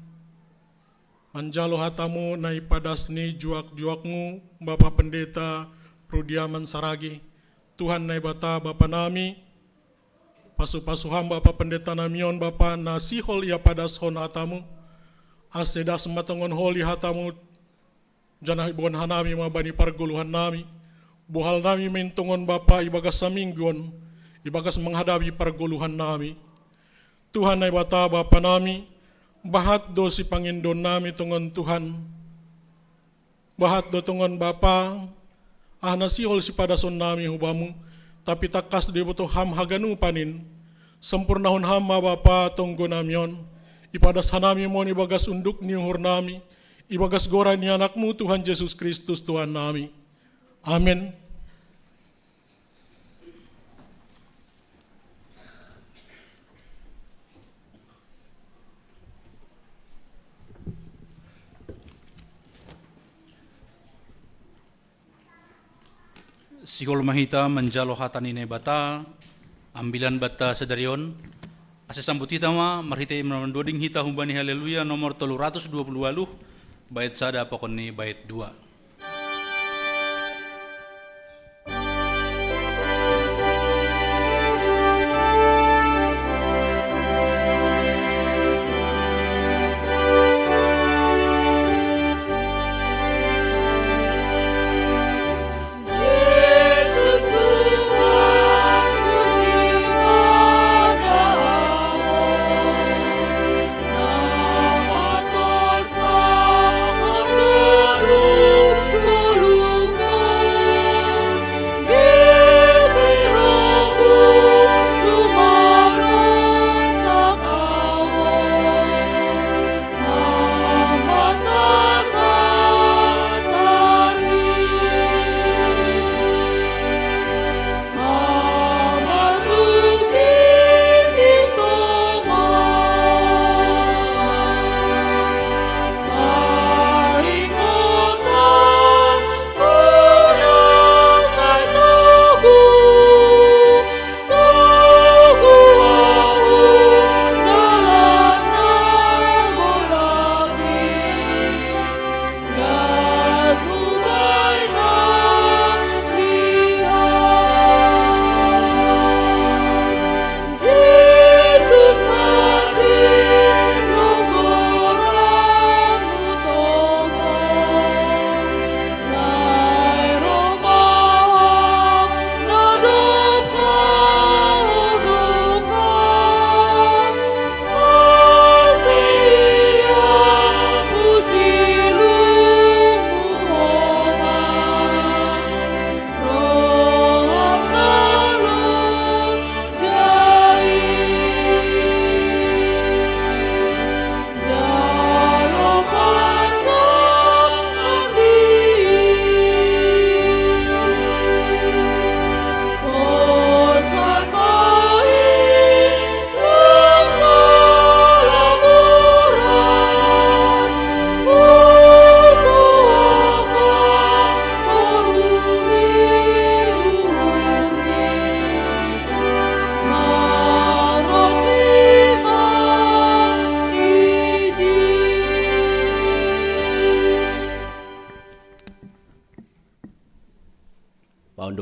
manjalo hata-Mu na ipadas ni juak-juak-Mu, Bapa Pendeta Rudiaman Saragi. Tuhan Naibata Bapa nami, pasu-pasu Ham Bapa Pendeta nami on Bapa na sihol ia padaskon hata-Mu, ase das ma tongon holi hata-Mu, janah iboan hanami ma bani pargoluhan nami, bohal nami ma in tongon Bapa ibagas saminggu on, ibagas manghadapi pargoluhan nami. Tuhan Naibata Bapa nami, bahat do sipangindoon nami tongon Tuhan. Bahat do tongon Bapa, aha na sihol sipadason nami hu Bamu, tapi tangkas do iboto Ham haganupan in. Sempurnahon Ham ma Bapa tonggo nami on, ipadas hanami ma on ibagas unduk ni uhur nami, ibagas goran ni Anak-Mu Tuhan Jesus Kristus Tuhan nami. Amen. Sihol ma hita manjalo hata ni Naibata, ambilan banta sadari on, ase sambut hita ma, marhite na mandoding hita humbani Haleluya nomor tolu ratus dua puluh waluh, bait sada pakon ni bait dua.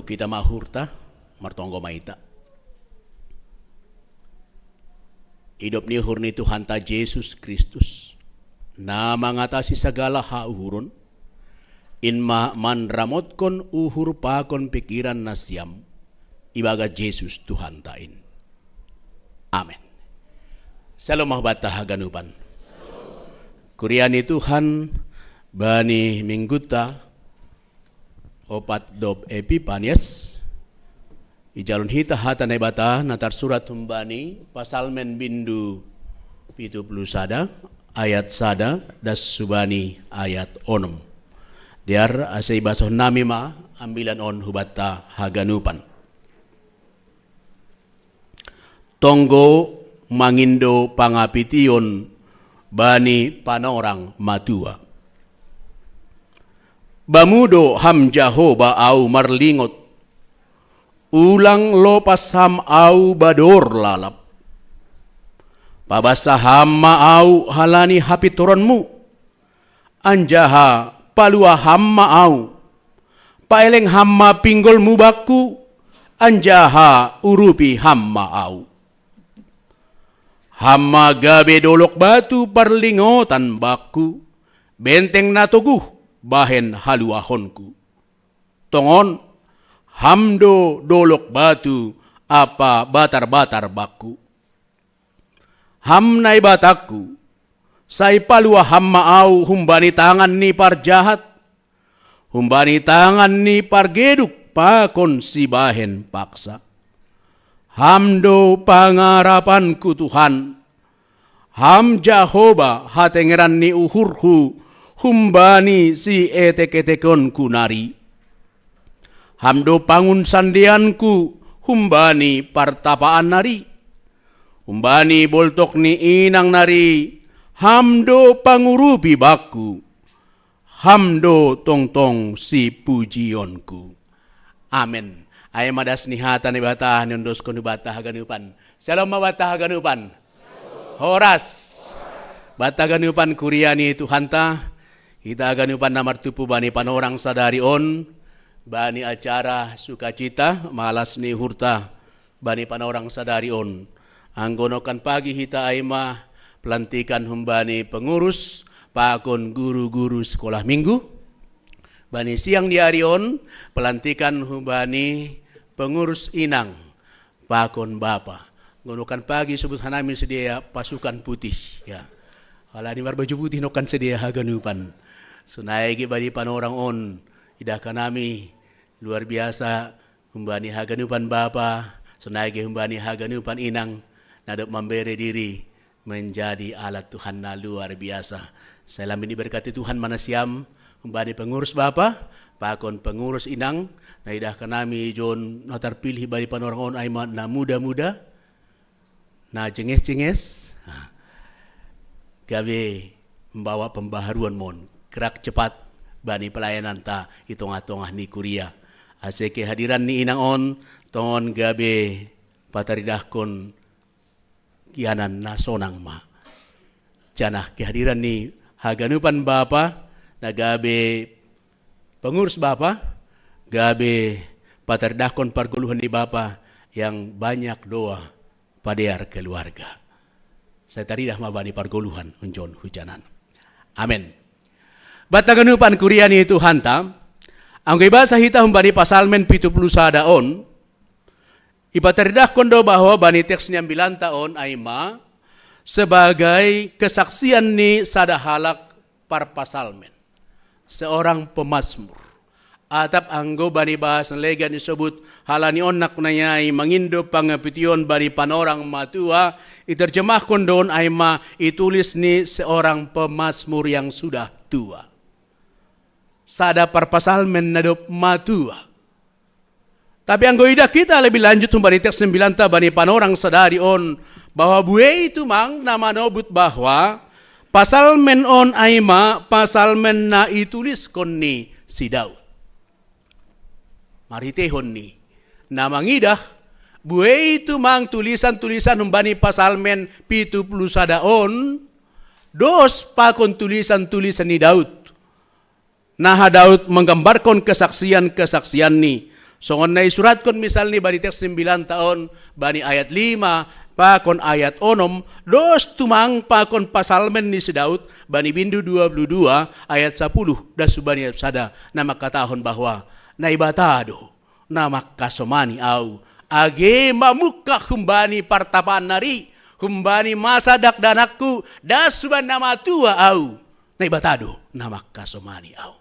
Kita mahurta, martonggo maita. Idop ni uhur ni Tuhanta Jesus Kristus, na mangatasi sagala hauhuron, in ma manramotkon uhur pakon pikiran nasiam, ibagas Jesus Tuhanta in. Amen. Shalom ma banta haganupan. Kuria ni Tuhan, bani mingguta, opat dob Epipanias, ijalon hita hata Naibata na tarsurat humbani Pasalmen bindu pitu puluh sada, ayat sada, das hubani ayat onom. Dear, ase ibasohon nami ma ambilan on hubanta haganupan. Tonggo mangindo pangapition bani panorang matua. Bamu do Ham Jahoba au marlingot, ulang lopas Ham au bador lalap. Pabasa Ham ma au halani hapintoronmu, anjaha palua Ham ma au. Paeleng Ham ma pinggolmu bakku, anjaha urupi Ham ma au. Ham ma gabe dolok batu parlingotan bakku, benteng na toguh bahen haluahonku. Tongon, Ham do dolok batu ampa batar-batar bakku. Ham Naibatangku, sai palua Ham ma au humbani tangan ni parjahat, humbani tangan ni pargeduk pakon sibahen paksa. Ham do pangarapanku, Tuhan. Ham Jahoba hatengeran ni uhurhu humbani sietek-etekonku nari. Ham do pangunsandeanku humbani partapaan nari. Humbani boltok ni inang nari Ham do pangurupi bakku. Ham do tongtong sipujionku. Amen. Ai ma das ni hata ni Naibata niondoskon hubanta haganupan. Shalom ma banta haganupan. Horas. Banta haganupan kuria ni Tuhanta, hita haganupan na martumpu bani panorang sadari on, bani acara sukacita, malas ni uhurta, bani panorang sadari on. Anggo nongkan pagi hita ai ma pelantikan humbani pengurus pakon guru-guru sekolah minggu. Bani siang ni ari on, pelantikan humbani pengurus inang pakon bapa. Anggo nongkan pagi sebut hanami sidea pasukan putih, ya. Halani marbaju putih nongkan sidea haganupan. Sonai ge bani panorang on, idah hanami luar biasa humbani haganupan bapa, sonai ge humbani haganupan inang, na dob mambere diri menjadi alat Tuhan na luar biasa. Sai lambin iberkati Tuhan ma nasiam, humbani pengurus bapa pakon pengurus inang, na idah hanami jon na tarpilih bani panorang on ai ma na muda-muda, na jenges-jenges, gabe membawa pembaharuan mon, gerak cepat bani pelayananta i tongah-tongah ni kuria. Ase kehadiran ni inang on tongon gabe pataridahkon kianan na sonang ma. Janah kehadiran ni haganupan bapa na gabe pengurus bapa, gabe pataridahkon pargoluhan ni bapa yang banyak doa padear keluarga. Sai taridah ma bani pargoluhan hunjon hujanan. Amen. Banta haganupan kuria ni Tuhanta, anggo ibasa hita humbani Pasalmen pitu puluh sada on, ipataridahkon do bahwa bani teks ni ambilanta on ai ma sebagai kesaksian ni sada halak parpasalmen, seorang pemazmur. Atap anggo bani bahasa legan isobut halani on naknai ai mangindo pangapition bani panorang matua, iterjemahkon do on ai ma itulis ni seorang pemazmur yang sudah tua. Sada parpasalmen na dob matua. Tapi anggo idah hita lebih lanjut humbani teks ni ambilanta bani panorang sadari on, bahwa buei tumang na manobut bahwa pasalmen on ai ma pasalmen na ituliskon ni si Daud. Marhiteihon ni na mangidah, buei tumang tulisan-tulisan humbani Pasalmen pitu puluh sada on, dos pakon tulisan-tulisan ni Daud. Naha Daud manggambarkon kesaksian-kesaksianni, Songon na isuratkon misalni bani teks ni mbilan taon, bani ayat lima pakon ayat onom, dos tumang pakon pasalmen ni si Daud, bani bindu dua puluh dua ayat sapuluh das hubani ayat sada, na mangkatahon bahwa Naibata do na mangkasomani au, age mamungka humbani partapaan nari, humbani masa dakdanakku, das hubani na matua au, Naibata do na mangkasomani au.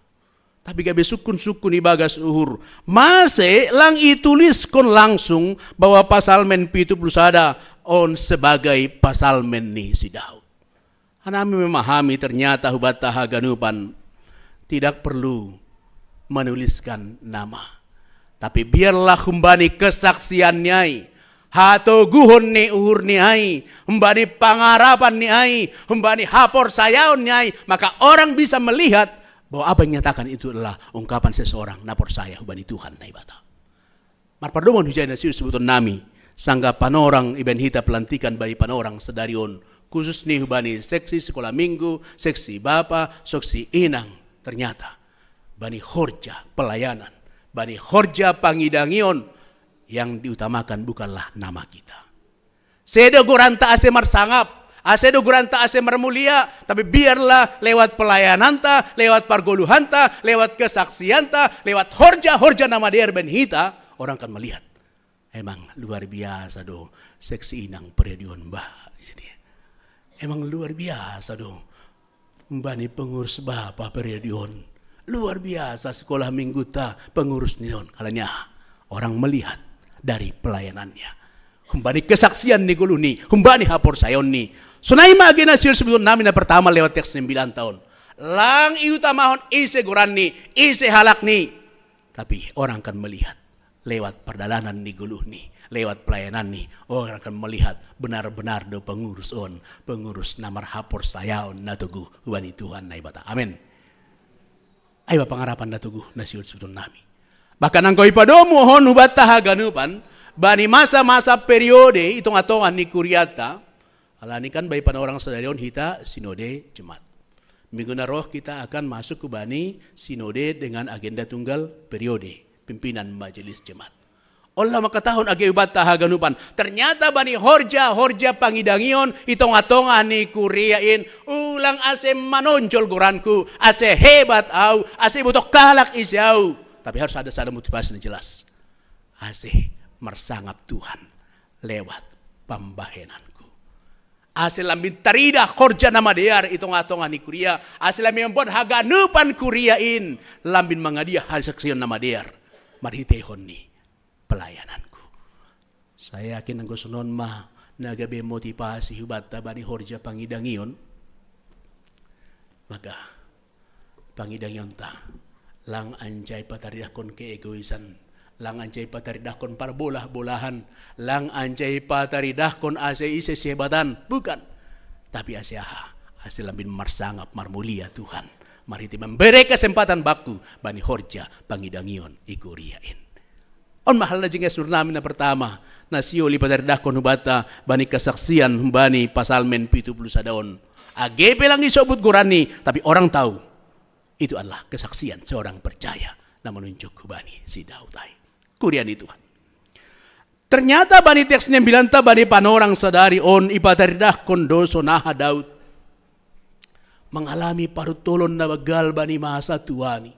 Tapi gabe sungkun-sungkun ibagas uhur, mase lang ituliskon langsung bahwa pasalmen pitu puluh sada on sebagai pasalmen ni si Daud. Hanami memahami ternyata hubanta haganupan tidak perlu menuliskan nama. Tapi biarlah humbani kesaksian ni ai, hatoguhon ni uhur ni ai, humbani pangarapan ni ai, humbani haporsayaon ni ai, maka orang bisa melihat bahwa apa yang nyatakan itu adalah ungkapan seseorang na porsaya hubani Tuhan Naibata. Marpardoman hujai na siusubuton nami, sangga panorang ibaen hita pelantikan bani panorang sadari on, khusus ni hubani seksi sekolah minggu, seksi bapa, seksi inang, ternyata bani horja pelayanan, bani horja pangidangion, yang diutamakan bukanlah nama kita. Sedo goranta ase marsangap, ase do goranta ase marmulia, tapi biarlah lewat pelayananta, lewat pargoluhanta, lewat kesaksianta, lewat horja-horja na madear baen hita, orang akan melihat. Emang luar biasa do seksi inang periode on bah. Emang luar biasa do. Humbani pengurus bapa periode on. Luar biasa sekolah mingguta pengurus ni on. Kalanya orang melihat dari pelayanannya. Humbani kesaksian ni goluh ni, humbani haporsayaon ni. Sonai ma age na siusubuton nami na pertama lewat teks ni mbilan taon. Lang iutamahon ise goran ni, ise halak ni. Tapi orang akan melihat lewat pardalanan ni goluh ni, lewat pelayanan ni, orang akan melihat benar-benar do pengurus on, pengurus na marhaporsayaon na toguh hubani Tuhan Naibata. Amen. Ai ma pangarapan na toguh na siusubuton nami. Bahkan anggo ipadomu hon hubanta haganupan, bani masa-masa periode i tonga-tonga ni kuriata, alani kan bani panorang sadari on hita sinode Jumat. Minggu na roh kita akan masuk hubani sinode dengan agenda tunggal periode, pimpinan majelis jemaat. On laho mangkatahon age hubanta haganupan, ternyata bani horja-horja pangidangion i tonga-tonga ni kuria in, ulang ase manonjol goranku, ase hebat au, ase iboto halak ise au. Tapi harus ada sada motivasi na jelas. Ase marsangap Tuhan lewat pambahenanku. Ase lambin taridah horja na madear i tonga-tonga ni kuria, ase lambin mamboan haganupan kuria in, lambin mangadia hasaksion na madear marhiteihon ni pelayananku. Saya yakin anggo sonon ma na gabe motivasi hubanta bani horja pangidangion, maka pangidangionta lang anjai pataridahkon keegoisan, lang anjai pataridahkon parbolah-bolahan, lang anjai pataridahkon ase ise sihebatan, bukan. Tapi ase aha? Ase lambin marsangap marmulia Tuhan marhite membere kesempatan bakku bani horja pangidangion i kuria in. On ma hal na jinges nami na pertama, na siol ipataridahkon hubanta bani kesaksian bani pasalmen pitu puluh sada on. Age pe lang isobut goranni, tapi orang tahu itu adalah kesaksian seorang percaya na manunjuk hubani si Daud ai. Kuria ni Tuhan. Ternyata bani teks ni mbilanta bani panorang sadari on ipataridahkon do sonaha Daud mengalami paruntolon na banggal bani masa tuani.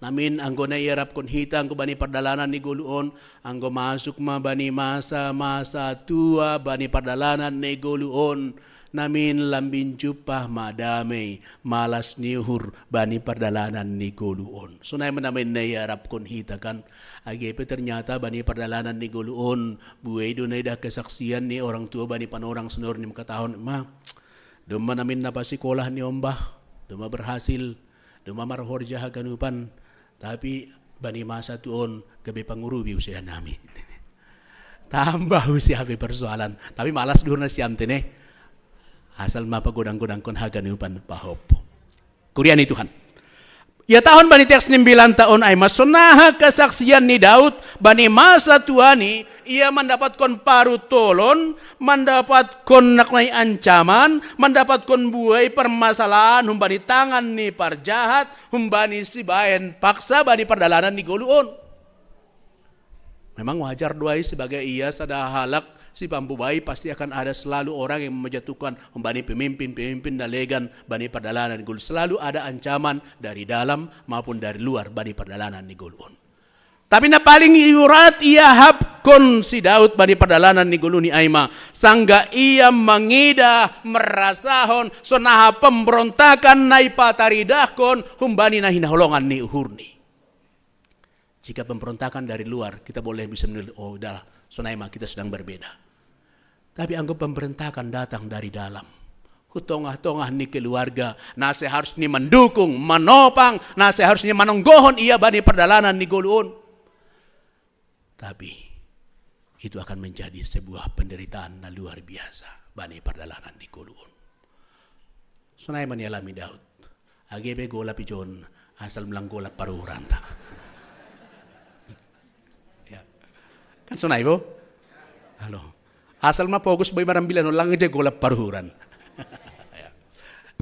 Namin anggo na iarapkon hita anggo bani pardalanan ni goluh on, anggo masuk ma bani masa-masa tua bani pardalanan ni goluh on, namin lambin jumpah ma damei, malas ni uhur bani pardalanan ni goluh on. Sonai ma namin na iarapkon hita kan. Age pe ternyata bani pardalanan ni goluh on, buei do na idah kesaksian ni orang tua bani panorang sonari na mangkatahon ma, domma namin na pasikolah ni on bah, domma berhasil, domma marhorja haganupan, tapi bani masa tua on gabe pangurupi usia nami. Tambah usia pe persoalan, tapi malas do uhur nasiam tene. Asal ma pagodang-godangkon haganupan pahompu. Kuria ni Tuhan. Ihatahon bani teks ni mbilanta on ai ma sonaha kesaksian ni Daud bani masa tuani, ia mandapatkon paruntolon, mandapatkon naknai ancaman, mandapatkon buei permasalahan humbani tangan ni parjahat, humbani sibaen paksa bani pardalanan ni goluh on. Memang wajar do ai, sebagai ia sada halak sipambubai, pasti akan ada selalu orang yang menjatuhkan, umpamani pemimpin-pemimpin na legan bani pardalanan ni goluh. Selalu ada ancaman dari dalam maupun dari luar bani pardalanan ni goluh on. Tapi na paling iurat ia hapkon si Daud bani pardalanan ni goluh ni ai ma, sanggah ia mangida, merasahon sonaha pemberontakan na ipataridahkon humbani na hinaholongan ni uhurni. Jika pemberontakan dari luar, kita boleh bisa menilai, "Oh, udahlah, sonai ma kita sedang berbeda." Tapi anggo pemberontakan datang dari dalam, hu tongah-tongah ni keluarga, na seharusnya mendukung, menopang, na seharusnya manonggohon ia bani pardalanan ni goluh on. Tapi itu akan menjadi sebuah penderitaan na luar biasa bani pardalanan ni goluh on. Sonai ma nialami Daud. Age pe golap ijon, asal ma lang golap paruhuranta. Ya. Kan sonai bo? Halo. Asal ma pogos boi marambilan, lang ija golap paruhuran. Ya.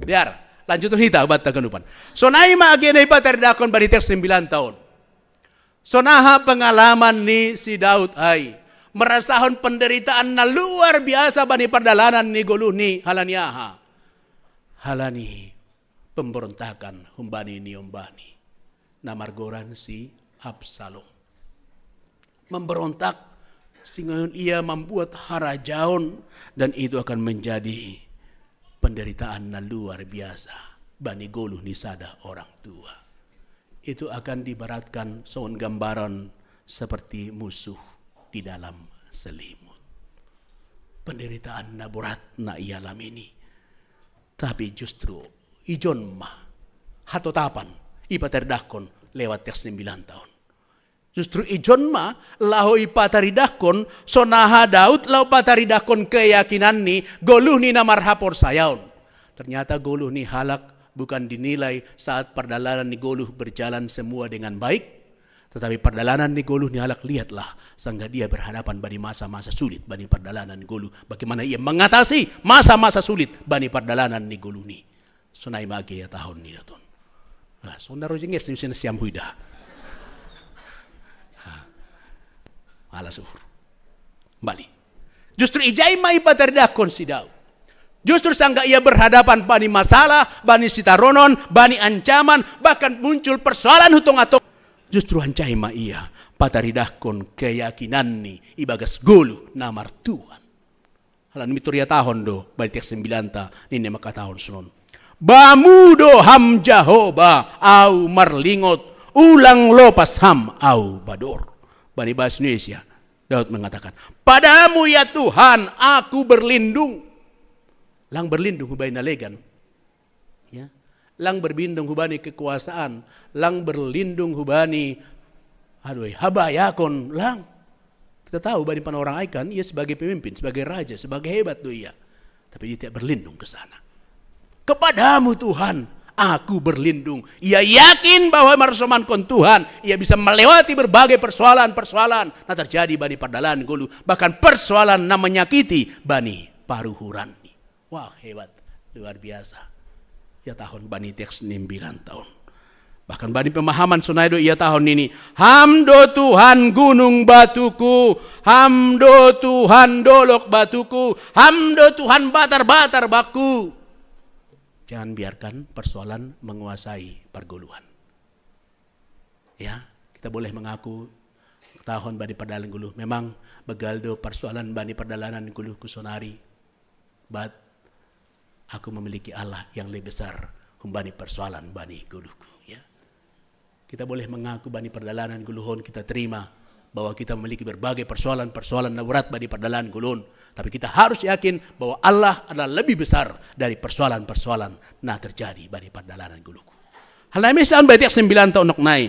Biar, lanjuthon hita, obat taganupan. Sonai ma age na ipataridahkon bani teks sembilan taon. Sonaha pengalaman ni si Daud ai, merasahon penderitaan na luar biasa bani pardalanan ni goluhni. Halani aha? Halani pemberontakan humbani niombani na margoran si Absalom. Memberontak, singohon ia membuat harajaon, dan itu akan menjadi penderitaan na luar biasa bani goluh ni sada orang tua. Itu akan diibaratkan songon gambaran seperti musuh di dalam selimut. Penderitaan na borat na ialami i. Tapi justru ijon ma hatotapan ipataridahkon lewat teks sembilan taon. Justru ijon ma laho ipataridahkon sonaha Daud laho pataridahkon keyakinanni, goluhni na marhaporsayaon. Ternyata goluh ni halak bukan dinilai saat pardalanan ni goluh berjalan semua dengan baik, tetapi pardalanan ni goluh ni halak, lihatlah, sanggah dia berhadapan bani masa-masa sulit bani pardalanan ni goluh, bagaimana ia mengatasi masa-masa sulit bani pardalanan ni goluhni. Sonai ma age ia tahon ni daton. Nah, sonda rojenges ni usia nasiam huida. Ha. Malas uhur. Bali. Justru ijai ma ipataridahkon si Daud. Justru sanggah ia berhadapan bani masalah, bani sitaronon, bani ancaman, bahkan muncul persoalan hu tongah-tongah. Justru anjai ma ia pataridahkon keyakinanni ibagas goluh na martuhan. Halani mitor ia tahon do, bani teks sembilanta ninna mangkatahon sonon. Bamu do Ham Jahowa, au marlingot, ulang lopas Ham au bador. Bani bahasa Indonesia, Daud mengatakan, "Padamu ya Tuhan, aku berlindung." Lang berlindung hubaen na legan. Ya. Lang berlindung hubani kekuasaan, lang berlindung hubani, aduh, habayakon, lang. Kita tahu bani panorang ai kan, ia sebagai pemimpin, sebagai raja, sebagai hebat do ia. Tapi dia tidak berlindung ke sana. "Kepadamu Tuhan, aku berlindung." Ia yakin bahwa marsomankon Tuhan, ia bisa melewati berbagai persoalan-persoalan na terjadi bani pardalanan goluh, bahkan persoalan na menyakiti bani paruhuran. Wah, hebat. Luar biasa. Ia tahon bani teks sembilan taon. Bahkan bani pemahaman sonai do ia tahon nini. "Ham do Tuhan gunung batuku, Ham do Tuhan dolok batuku, Ham do Tuhan batar-batar bakku." Jangan biarkan persoalan menguasai pergoluhan. Ya, kita boleh mengaku tahon bani pardalanan goluh. Memang begal do persoalan bani pardalanan goluhku sonari. But aku memiliki Allah yang lebih besar humbani persoalan bani goluhku, ya. Kita boleh mengaku bani pardalanan goluh on kita terima bahwa kita memiliki berbagai persoalan-persoalan na berat bani pardalanan goluh on. Tapi kita harus yakin bahwa Allah adalah lebih besar dari persoalan-persoalan na terjadi bani pardalanan goluhku. Halani misal bani teks sembilan taon noknai.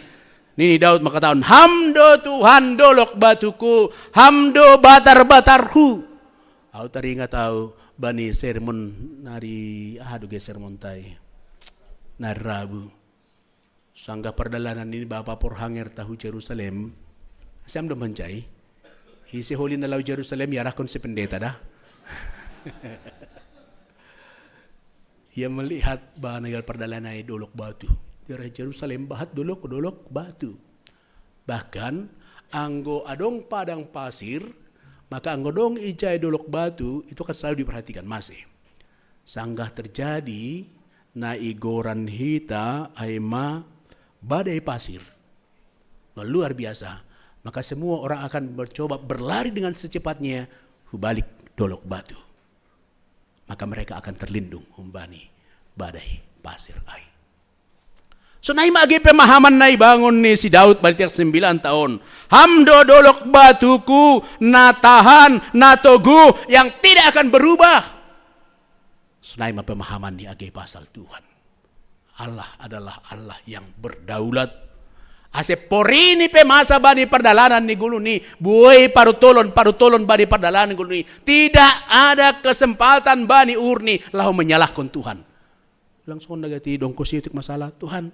Nini Daud mangkatahon, "Ham do Tuhan dolok batuku, Ham do batar-batarhu." Au taringot au bani sermon nari, aha do ge sermonta i? Nari Rabu. Sanggah pardalanan ni bapa porhanger tahu Jerusalem. Siam do mancai. Ise holi na laho Jerusalem iarahkon si pendeta da. Ia melihat bahwa negara pardalanan i dolok batu. Daerah Jerusalem bahat dolok, dolok batu. Bahkan Anggo adong padang pasir, maka anggo dong ijai dolok batu, itu kan selalu diperhatikan masih. Sanggah terjadi na igoran hita ai ma badai pasir, luar biasa, maka semua orang akan mencoba berlari dengan secepatnya hubalik dolok batu. Maka mereka akan terlindung humbani badai pasir ai. Sonai ma age pemahaman na ibangun ni si Daud bani tiak sembilan taon. Ham do dolok batuku, na tahan, na toguh, yang tidak akan berubah. Sonai ma pemahaman ni age pasal Tuhan. Allah adalah Allah yang berdaulat. Ase porini pe masa bani pardalanan ni goluh ni, buei parutolon, parutolon bani pardalanan ni goluh ni. Tidak ada kesempatan bani uhur ni laho menyalahkon Tuhan. Langsung na gati dong ko siutik masalah, Tuhan,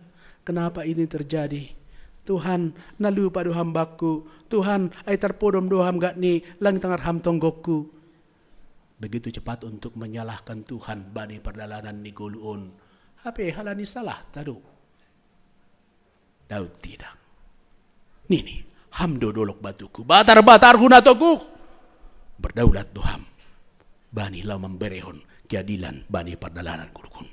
kenapa ini terjadi? Tuhan, na lupa do hambakku. Tuhan, ai tarpodom do ham gatni, lang tangar ham tonggokku. Begitu cepat untuk menyalahkan Tuhan bani pardalanan ni goluh on. Hape halani salah tado. Daud tidak. Nini, ham do dolok batuku, batar-batarku na toguh. Berdaulat do ham bani laho mamberehon keadilan bani pardalanan goluh on.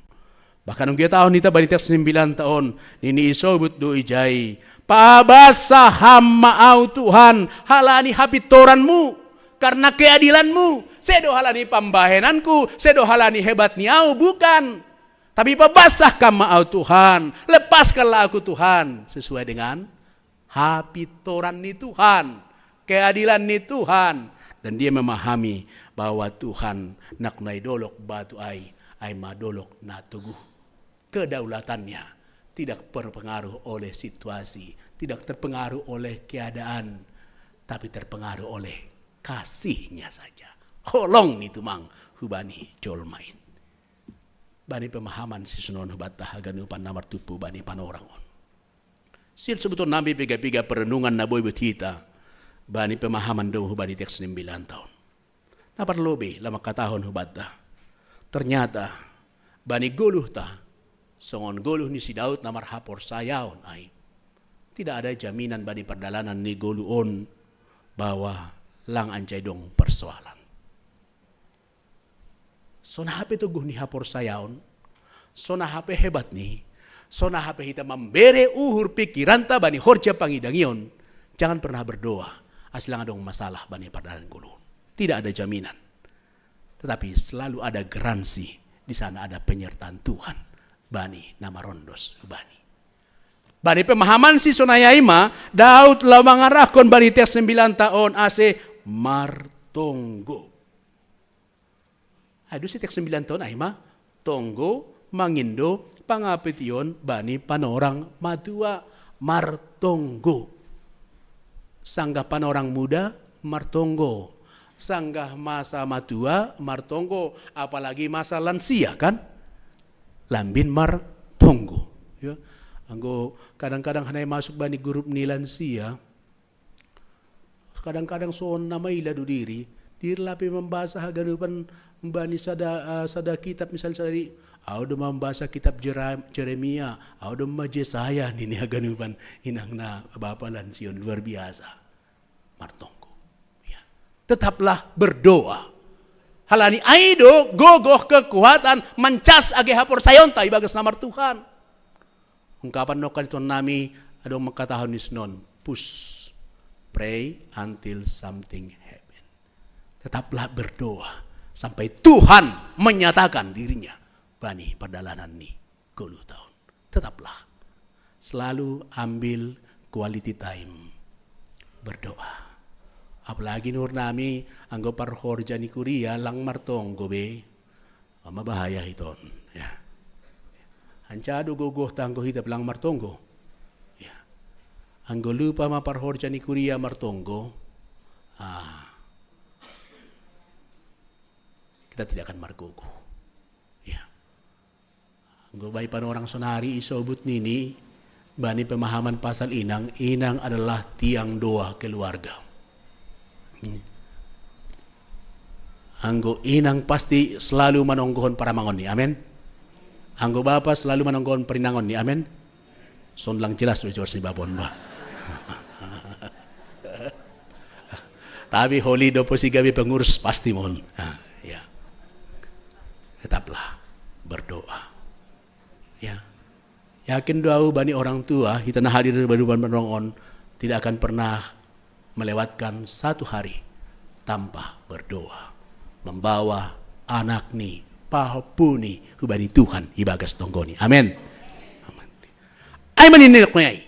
Bahkan anggiat taon hita bani tiak sembilan taon, nini isobut do ijai, pabasa ham ma au Tuhan, halani hapintoranmu, karena keadilanmu, sedo halani pambahenanku, sedo halani hebat ni au, bukan. Tapi pabasa ham ma au Tuhan, lepaskanlah aku Tuhan, sesuai dengan hapintoran ni Tuhan, keadilan ni Tuhan. Dan dia memahami bahwa Tuhan naknai dolok batu ai, ai ma dolok na toguh. Kedaulatannya tidak terpengaruh oleh situasi, tidak terpengaruh oleh keadaan, tapi terpengaruh oleh kasihnya saja. Holong ni tumang hubani jolma in. Bani pemahaman sisongon hubanta haganupan na martumpu bani panorang on. Silsubuton nami piga-piga perenungan na boi buat hita bani pemahaman domu bani tiak sembilan taon. Na parlobei laho mangkatahon hubanta. Ternyata bani goluhta, songon goluh ni si Daud na marhaporsayaon ai, tidak ada jaminan bani pardalanan ni goluh on bahwa lang anjai dong persoalan. Sonai hape toguh ni haporsayaon, sonai hape hebat ni, sonai hape hita mambere uhur pikiranta bani horja pangidangion, jangan pernah berdoa asa lang adong masalah bani pardalanan goluh. Tidak ada jaminan. Tetapi selalu ada garansi, di sana ada penyertaan Tuhan bani na marondos bani. Bani pemahaman sisonai ai ma Daud laho mangarahkon bani tiak sembilan taon ase martonggo. Ai do si tiak sembilan taon ai ma tonggo mangindo pangapetion bani panorang matua, martonggo. Sanggah panorang muda martonggo, sanggah masa matua martonggo, apalagi masa lansia kan, lambin martonggo. Ya. Anggo kadang-kadang hanai masuk bani grup ni lansia, kadang-kadang songon na maila do diri, diri lape mambasa haganupan bani sada, ah, sada kitab, misalnya sada di, au do mambasa kitab Jera-, Jeremia, au do ma Jesaya nini haganupan inang na bapa lansia on, luar biasa. Martonggo. Ya. Tetaplah berdoa. Halani ai do gogoh kekuatan mancas age haporsayaonta ibagas na martuhan. Ungkapan nongkan ituan nami adong mangkatahon ni sinon, push, pray until something happen. Tetaplah berdoa sampai Tuhan menyatakan dirinya bani pardalanan ni goluh taon. Tetaplah selalu ambil quality time berdoa. Apalagi nuhur nami anggo parhorja ni kuria lang martonggo be, ma bahaya hiton, ya. Anca do gogohta anggo hita pe lang martonggo. Ya. Anggo lupa ma parhorja ni kuria martonggo, ah, kita tidak akan margogoh. Ya. Anggo bani panorang sonari isobut nini, bani pemahaman pasal inang, inang adalah tiang doa keluarga. Anggo inang pasti selalu manonggohon paramangon ni, amen. Anggo bapa selalu manonggohon parinangon ni, amen. Sonlang jelas do jawab ni bapa on bah. Abi holi dopo si gabe pengurus pasti mon. Nah, ya. Tetaplah berdoa. Ya. Yakin do au bani orang tua, hita na hadir bani bani orang on, tidak akan pernah melewatkan satu hari tanpa berdoa. Membawa anak ni, pahopu ni, hubani Tuhan, ibagas tonggo ni. Amin. Amin. Ai maninilok ni ai.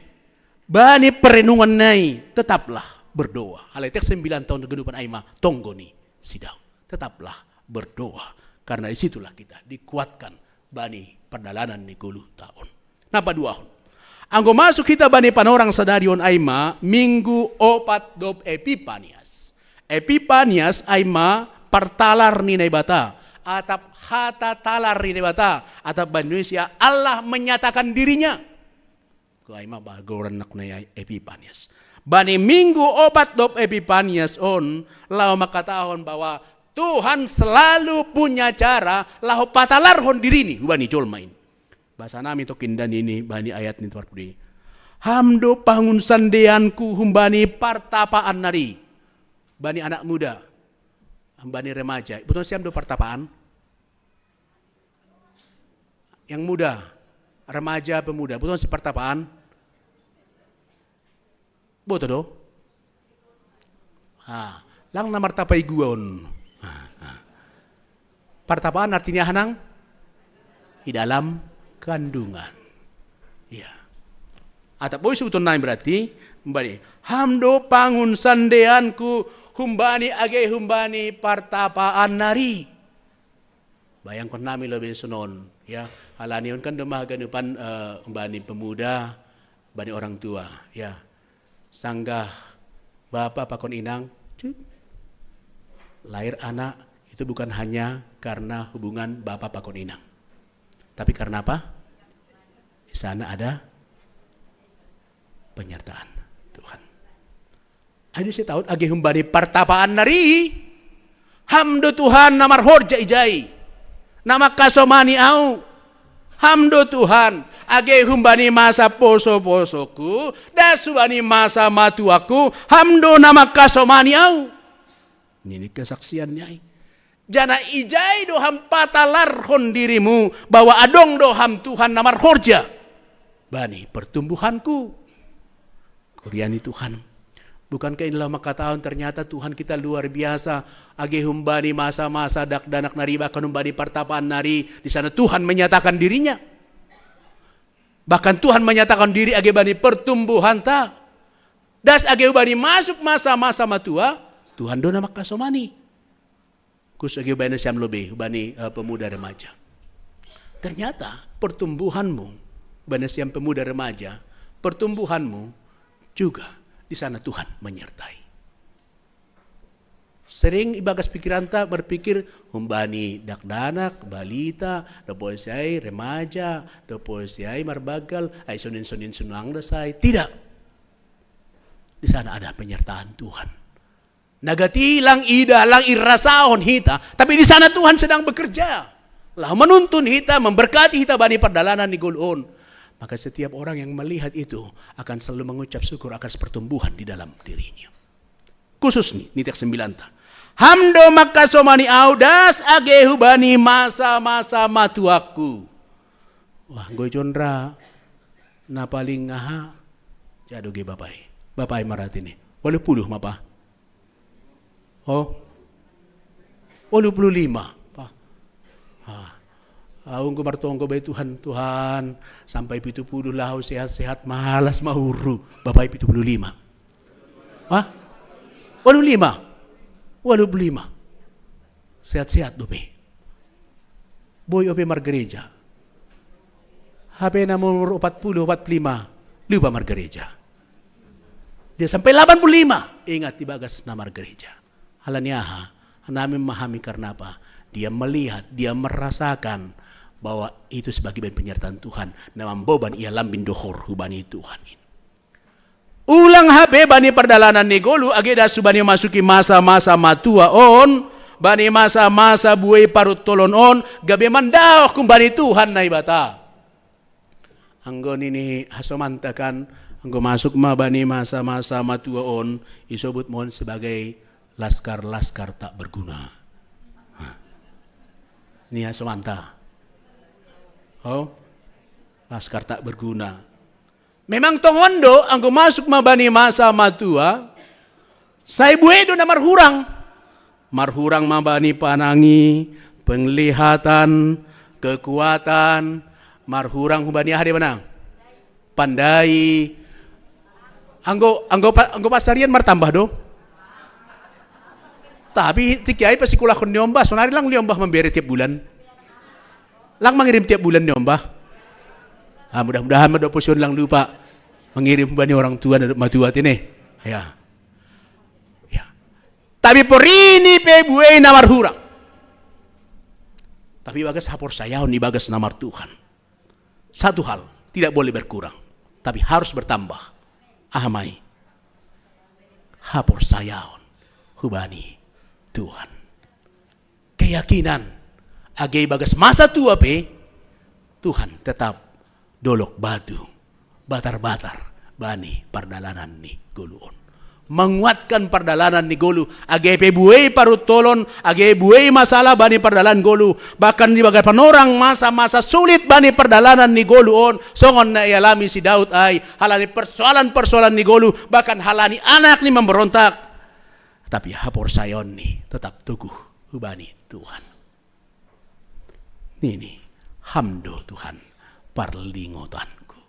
Bani perenungan nai, tetaplah berdoa. Alai tiap sembilan tahun kehidupan ai ma, tonggo ni si Daud. Tetaplah berdoa. Karena di situlah kita dikuatkan bani perdalanan ni golu taon. Napa duahon? Anggo masuk hita bani panorang sadari on ai ma, minggu opat dob Epipanias. Epipanias ai ma partalar ni Naibata, atap hata talar ni Naibata, atap bani Indonesia Allah menyatakan dirinya. Ko ai ma bagoran nak na Epipanias. Bani minggu opat dob Epipanias on, laho mangkatahon bahwa Tuhan selalu punya cara laho patalarhon dirini hubani jolma in. Bahasa nami tokin dan ini bani ayat ni parpudi. Ham do pangunsandeanku humbani partapaan nari. Bani anak muda, humbani remaja. Iboto siam do partapaan? Yang muda, remaja, pemuda. Iboto si partapaan? Boto do? Ha, lang na martapa i guaon. Ha, ha. Partapaan artinya hanang di dalam kandungan. Ya. Atap boi sebuton nami berarti, humbani, ham do pangunsandeanku humbani age humbani partapaan nari. Bayangkon nami lo bensonon, ya. Halani on kan do ma haganupan, eh, humbani pemuda, bani orang tua, ya. Sanggah bapa pakon inang, cuk. Lahir anak itu bukan hanya karena hubungan bapa pakon inang. Tapi karena apa? Di sana ada penyertaan Tuhan. Ayo saya tahu age humbani partapaan nari. Ham do Tuhan na marhorja ijai, na mangkasomani au. Ham do Tuhan, age humbani masa poso-posoku, das humbani masa matuaku, ham do na mangkasomani au. Nini kesaksian ni ai. Janah ijai do ham patalarhon dirimu, bahwa adong do ham Tuhan na marhorja bani pertumbuhanku. Kuria ni Tuhan. Bukankah inilah maka tahun ternyata Tuhan kita luar biasa. Age humbani masa-masa dakdanak nari bahkan humbani partapaan nari di sana Tuhan menyatakan dirinya. Bahkan Tuhan menyatakan diri age bani pertumbuhanta. Das age humbani masuk masa-masa matua, Tuhan do na mangkasomani. Khusus age humbani nasiam lobei, humbani, eh, pemuda remaja. Ternyata pertumbuhanmu, humbani nasiam pemuda remaja, pertumbuhanmu juga di sana Tuhan menyertai. Sering ibagas pikiranta berpikir, humbani dakdanak, balita, dope siai remaja, dope siai marbanggal, ai sonin-sonin sunang da sai. Tidak. Di sana ada penyertaan Tuhan. Na gati lang ida, lang irasahon hita, tapi di sana Tuhan sedang bekerja. Laho menuntun hita, memberkati hita bani pardalanan ni golu on. Maka setiap orang yang melihat itu akan selalu mengucap syukur akan pertumbuhan di dalam dirinya. Khusus ni, ni tiak sembilanta. Ham do mangkasomani au das age hubani masa-masa matuaku. Wah, anggo ijon ra na paling aha, ja do ge bapai. Bapai marati ni. Walu puluh ma pa. Oh. Walu puluh lima. Pa. Ha. Au anggo martonggo bai Tuhan, Tuhan, sampai pitu puluh laho sehat-sehat, malas ma huru. Bapai pitu puluh lima. Hah? Walu lima. Walu puluh lima. Sehat-sehat dope. Boi ope margereja. Hape na umur opat puluh, opat puluh lima, lupa margereja. Dia sampai lapan puluh lima, ingat ibagas na margereja. Alani aha? Nami memahami karena apa? Dia melihat, dia merasakan bahwa itu sebagai bagian penyertaan Tuhan. Na mamboban ia lambin dohor hubani Tuhan in. Ulang hape bani pardalanan ni golu age das hubani masuki masa-masa matua on, bani masa-masa buei paruntolon on, gabe mandaoh humbani Tuhan Naibata. Anggo nini hasomanta kan, anggo masuk ma bani masa-masa matua on, isobut ma on sebagai Laskar-laskar tak berguna. Hah. Nia Somanta. Oh, laskar tak berguna. Memang tongondo, anggo masuk ma bani masa matua, sai buei do na marhurang. Marhurang ma bani panangi, penglihatan, kekuatan, marhurang hubani aha dia manang? Pandai. Anggo anggo anggo pasarian martambah do. Tapi tingki ai pasikolahon ni ombah, sonari lang ni ombah mambere tiap bulan. Lang mangirim tiap bulan ni ombah. Ah, mudah-mudahan ma do posion lang lupa mangirim bani orang tua dan matua tene. Ya. Ya. Tapi porini pe buei na marhurang. Tapi bagas haporsayaon ni bagas na martuhan. Satu hal, tidak boleh berkurang, tapi harus bertambah. Aha ma i? Haporsayaon hubani Tuhan. Keyakinan, age bagas masa tua pe, Tuhan tetap dolok batu, batar-batar bani pardalanan ni golu on. Manguatkan pardalanan ni golu, age pe buei parutolon, age buei masalah bani pardalanan golu, bahkan di bagas panorang masa-masa sulit bani pardalanan ni golu on, songon na ialami si Daud ai, halani persoalan-persoalan ni golu, bahkan halani anak ni mamberontak. Tapi haporsayaon ni tetap toguh hubani Tuhan. Nini, Ham do Tuhan parlingotanku.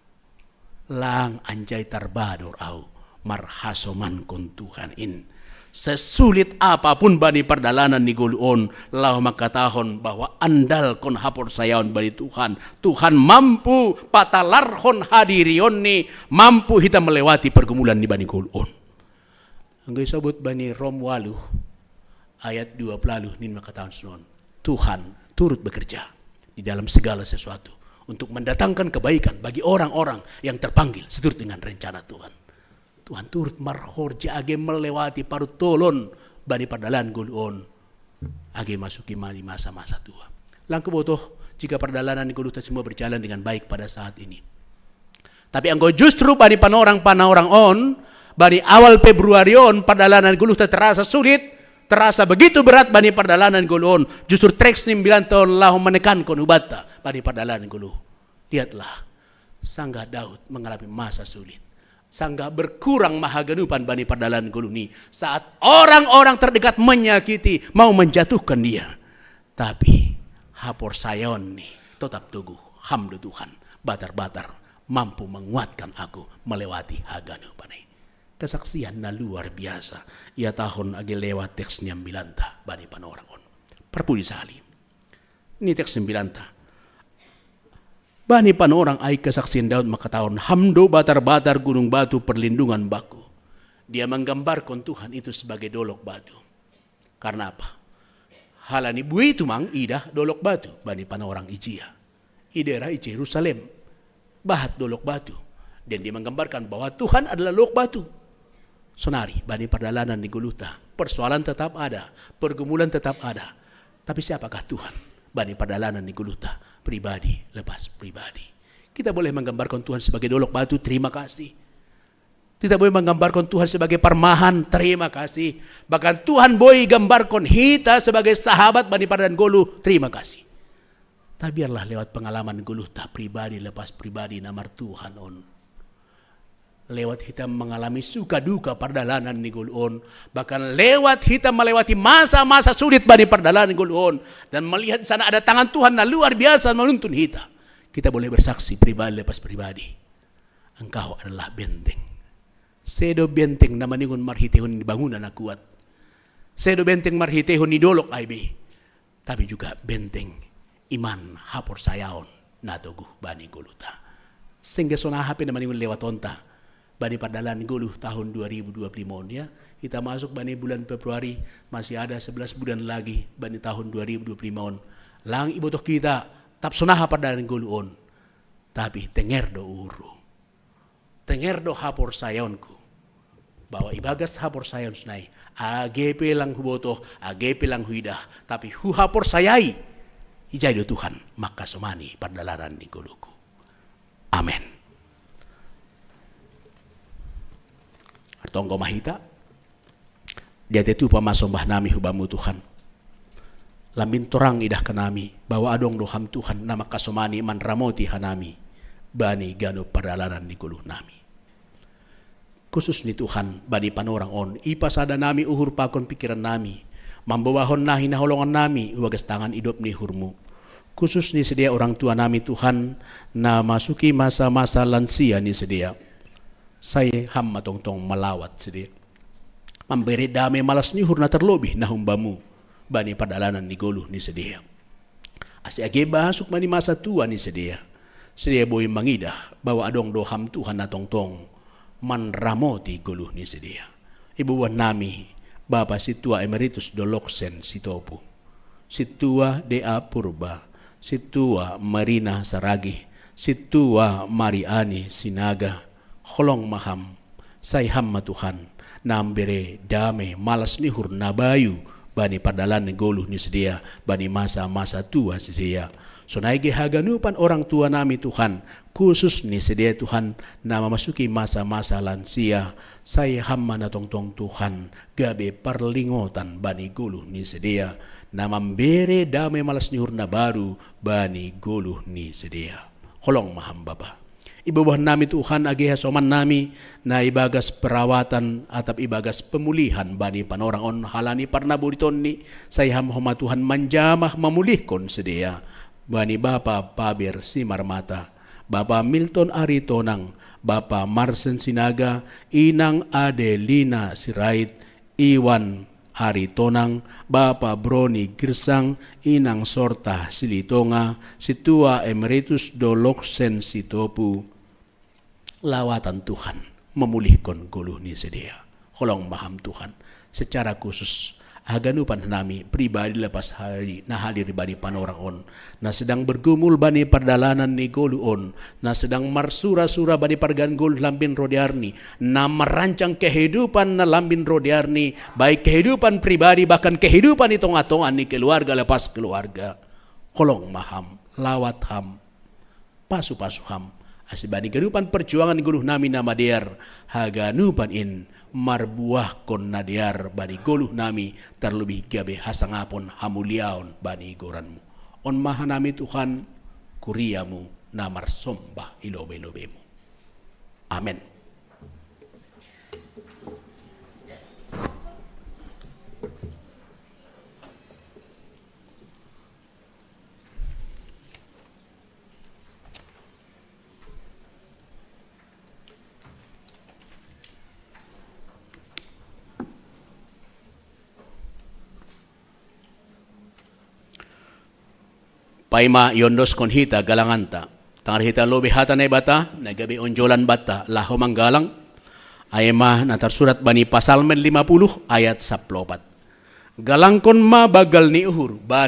Lang anjai tarbador au marhasomankon Tuhan in. Sesulit apapun bani pardalanan ni golu on, laho mangkatahon bahwa andalkon haporsayaon bani Tuhan. Tuhan mampu patalarhon hadirionni, mampu hita melewati pergumulan ni bani golu on. Anggo isobut bani Rom waluh ayat dua puluh nini mangkatahon sonon: Tuhan turut bekerja di dalam segala sesuatu untuk mendatangkan kebaikan bagi orang-orang yang terpanggil seturut dengan rencana Tuhan. Tuhan turut marhorja age melewati parutolon bani pardalanan golu on, age masuki ma di masa-masa tua. Lang hubotoh jika pardalanan ni goluhta semua berjalan dengan baik pada saat ini. Tapi anggo justru bani panorang-panorang on, bani awal Februari on, pardalanan goluhta terasa sulit, terasa begitu berat bani pardalanan golu on, justru teks ni ambilanta on laho manekankon hubanta bani pardalanan golu. Lihatlah, sanggah Daud mengalami masa sulit. Sanggah berkurang ma haganupan bani pardalanan golu ni, saat orang-orang terdekat menyakiti, mau menjatuhkan dia. Tapi haporsayaon ni tetap toguh. Ham do Tuhan, batar-batar mampu menguatkan aku melewati haganupan i. Kesaksian na luar biasa ihatahon age lewat teks ni ambilanta bani panorang on. Parpudi sahali. Ni teks ni ambilanta. Bani panorang ai kesaksian Daud mangkatahon: Ham do batar-batar gunung batu perlindungan bangku. Dia menggambarkan Tuhan itu sebagai dolok batu. Karena apa? Halani buei tumang idah dolok batu bani panorang ijia, i daerah i Jerusalem. Bahat dolok batu. Dan dia menggambarkan bahwa Tuhan adalah dolok batu. Sonari, bani pardalanan ni goluhta, persoalan tetap ada, pergumulan tetap ada. Tapi siapakah Tuhan? Bani pardalanan ni goluhta, pribadi lepas pribadi. Kita boleh menggambarkan Tuhan sebagai dolok batu, terima kasih. Kita boleh menggambarkan Tuhan sebagai parmahan, terima kasih. Bahkan Tuhan boi gambarkan hita sebagai sahabat bani pardalanan golu, terima kasih. Tapi biarlah lewat pengalaman goluhta pribadi lepas pribadi na martuhan on, lewat hita mengalami suka duka pardalanan ni golu on, bahkan lewat hita melewati masa-masa sulit bani pardalanan ni golu on, dan melihat di sana ada tangan Tuhan na luar biasa menuntun hita, kita boleh bersaksi pribadi lepas pribadi: Engkau adalah benteng. Sedo benteng na maningon marhiteihon ni bangunan na kuat. Sedo benteng marhiteihon ni dolok ai be, tapi juga benteng iman, haporsayaon na toguh bani goluhta. Sehingga sonaha pe na maningon lewatonta bani pardalanan goluh tahun dua ribu dua puluh lima on, ya. Hita masuk bani bulan Februari, masih ada sebelas bulan lagi bani tahun dua ribu dua puluh lima on. Lang ibotoh hita, tap sonaha pardalanan goluh on. Tapi tenger do uhurhu. Tenger do haporsayaonku, bahwa ibagas haporsayaon sonai, age pe lang hubotoh, age pe lang huidah, tapi huhaporsayai, ijai do Tuhan mangkasomani pardalanan ni goluhku. Amen. Artonggo ma hita. Dia tetu pamasombah nami hu Bamu Tuhan. Lambin torang idahkan nami bahwa adong do Ham Tuhan na mangkasomani manramoti hanami bani ganup pardalanan ni goluh nami. Khusus ni Tuhan bani panorang on, ipasada nami uhur pakon pikiran nami, mambobahon na hinaholongan nami ibagas tangan idop ni uhurMu. Khusus ni sidea orang tua nami Tuhan, na masuki masa-masa lansia ni sidea. Sai Ham ma tongtong malawat sidea, mambere dame malas ni uhur na tarlobih na humbamu bani pardalanan ni goluh ni sidea. Ase age masuk ma ni masa tua ni sidea, sidea boi mangidah bahwa adong do Ham Tuhan na tongtong manramoti goluh ni sidea. Iboban nami Bapa Sintua Emeritus Doloksen Sitopu, Sintua D A Purba, Sintua Marina Saragih, Sintua Mariani Sinaga, holong ma Ham, sai Ham ma Tuhan, na mambere dame malas ni uhur na bayu bani pardalanan ni goluh ni sidea, bani masa-masa tua sidea. Sonai ge haganupan orang tua nami Tuhan, khusus ni sidea Tuhan, na mamasuki masa-masa lansia, sai Ham ma na tongtong Tuhan, gabe parlingotan bani goluh ni sidea, na mambere dame malas ni uhur na baru bani goluh ni sidea. Holong ma Ham Bapa. Iboban nami Tuhan age hasoman nami, na ibagas perawatan atap ibagas pemulihan bani panorang on halani parnaboritonni, sai Ham homa Tuhan manjamah mamulihkon sidea. Bani Bapa Paber Simarmata, Bapa Milton Aritonang, Bapa Marsen Sinaga, Inang Adelina Sirait, Iwan Aritonang, Bapa Broni Girsang, Inang Sorta Silitonga, Sintua Emeritus Doloksen Sitopu. Lawatan Tuhan mamulihkon goluh ni sidea. Holong ma Ham Tuhan, secara khusus haganupan nami pribadi lepas hali na hadir bani panorang on, na sedang bergumul bani pardalanan ni goluh on, na sedang marsura-sura bani pargan goluh lambin roh ni arni, na merancang kehidupan na lambin roh ni arni, baik kehidupan pribadi bahkan kehidupan di tongah-tongah ni keluarga lepas keluarga. Holong ma Ham, lawat Ham, pasu-pasu Ham, ase bani ganupan perjuangan ni goluh nami na madear, haganupan in marbuahkon na dear bani goluh nami, tarlobih gabe hasangapon hamuliaon bani goranMu. On ma hanami Tuhan, kuriaMu na marsombah i lobei-lobeiMu. Amen. Paima iondoskon hita galanganta, tangar hita lobei hata Naibata, na gabe onjolan banta laho manggalang, ai ma na tarsurat bani Pasalmen lima puluh ayat sampulu opat. Galangkon ma banggal ni uhur bani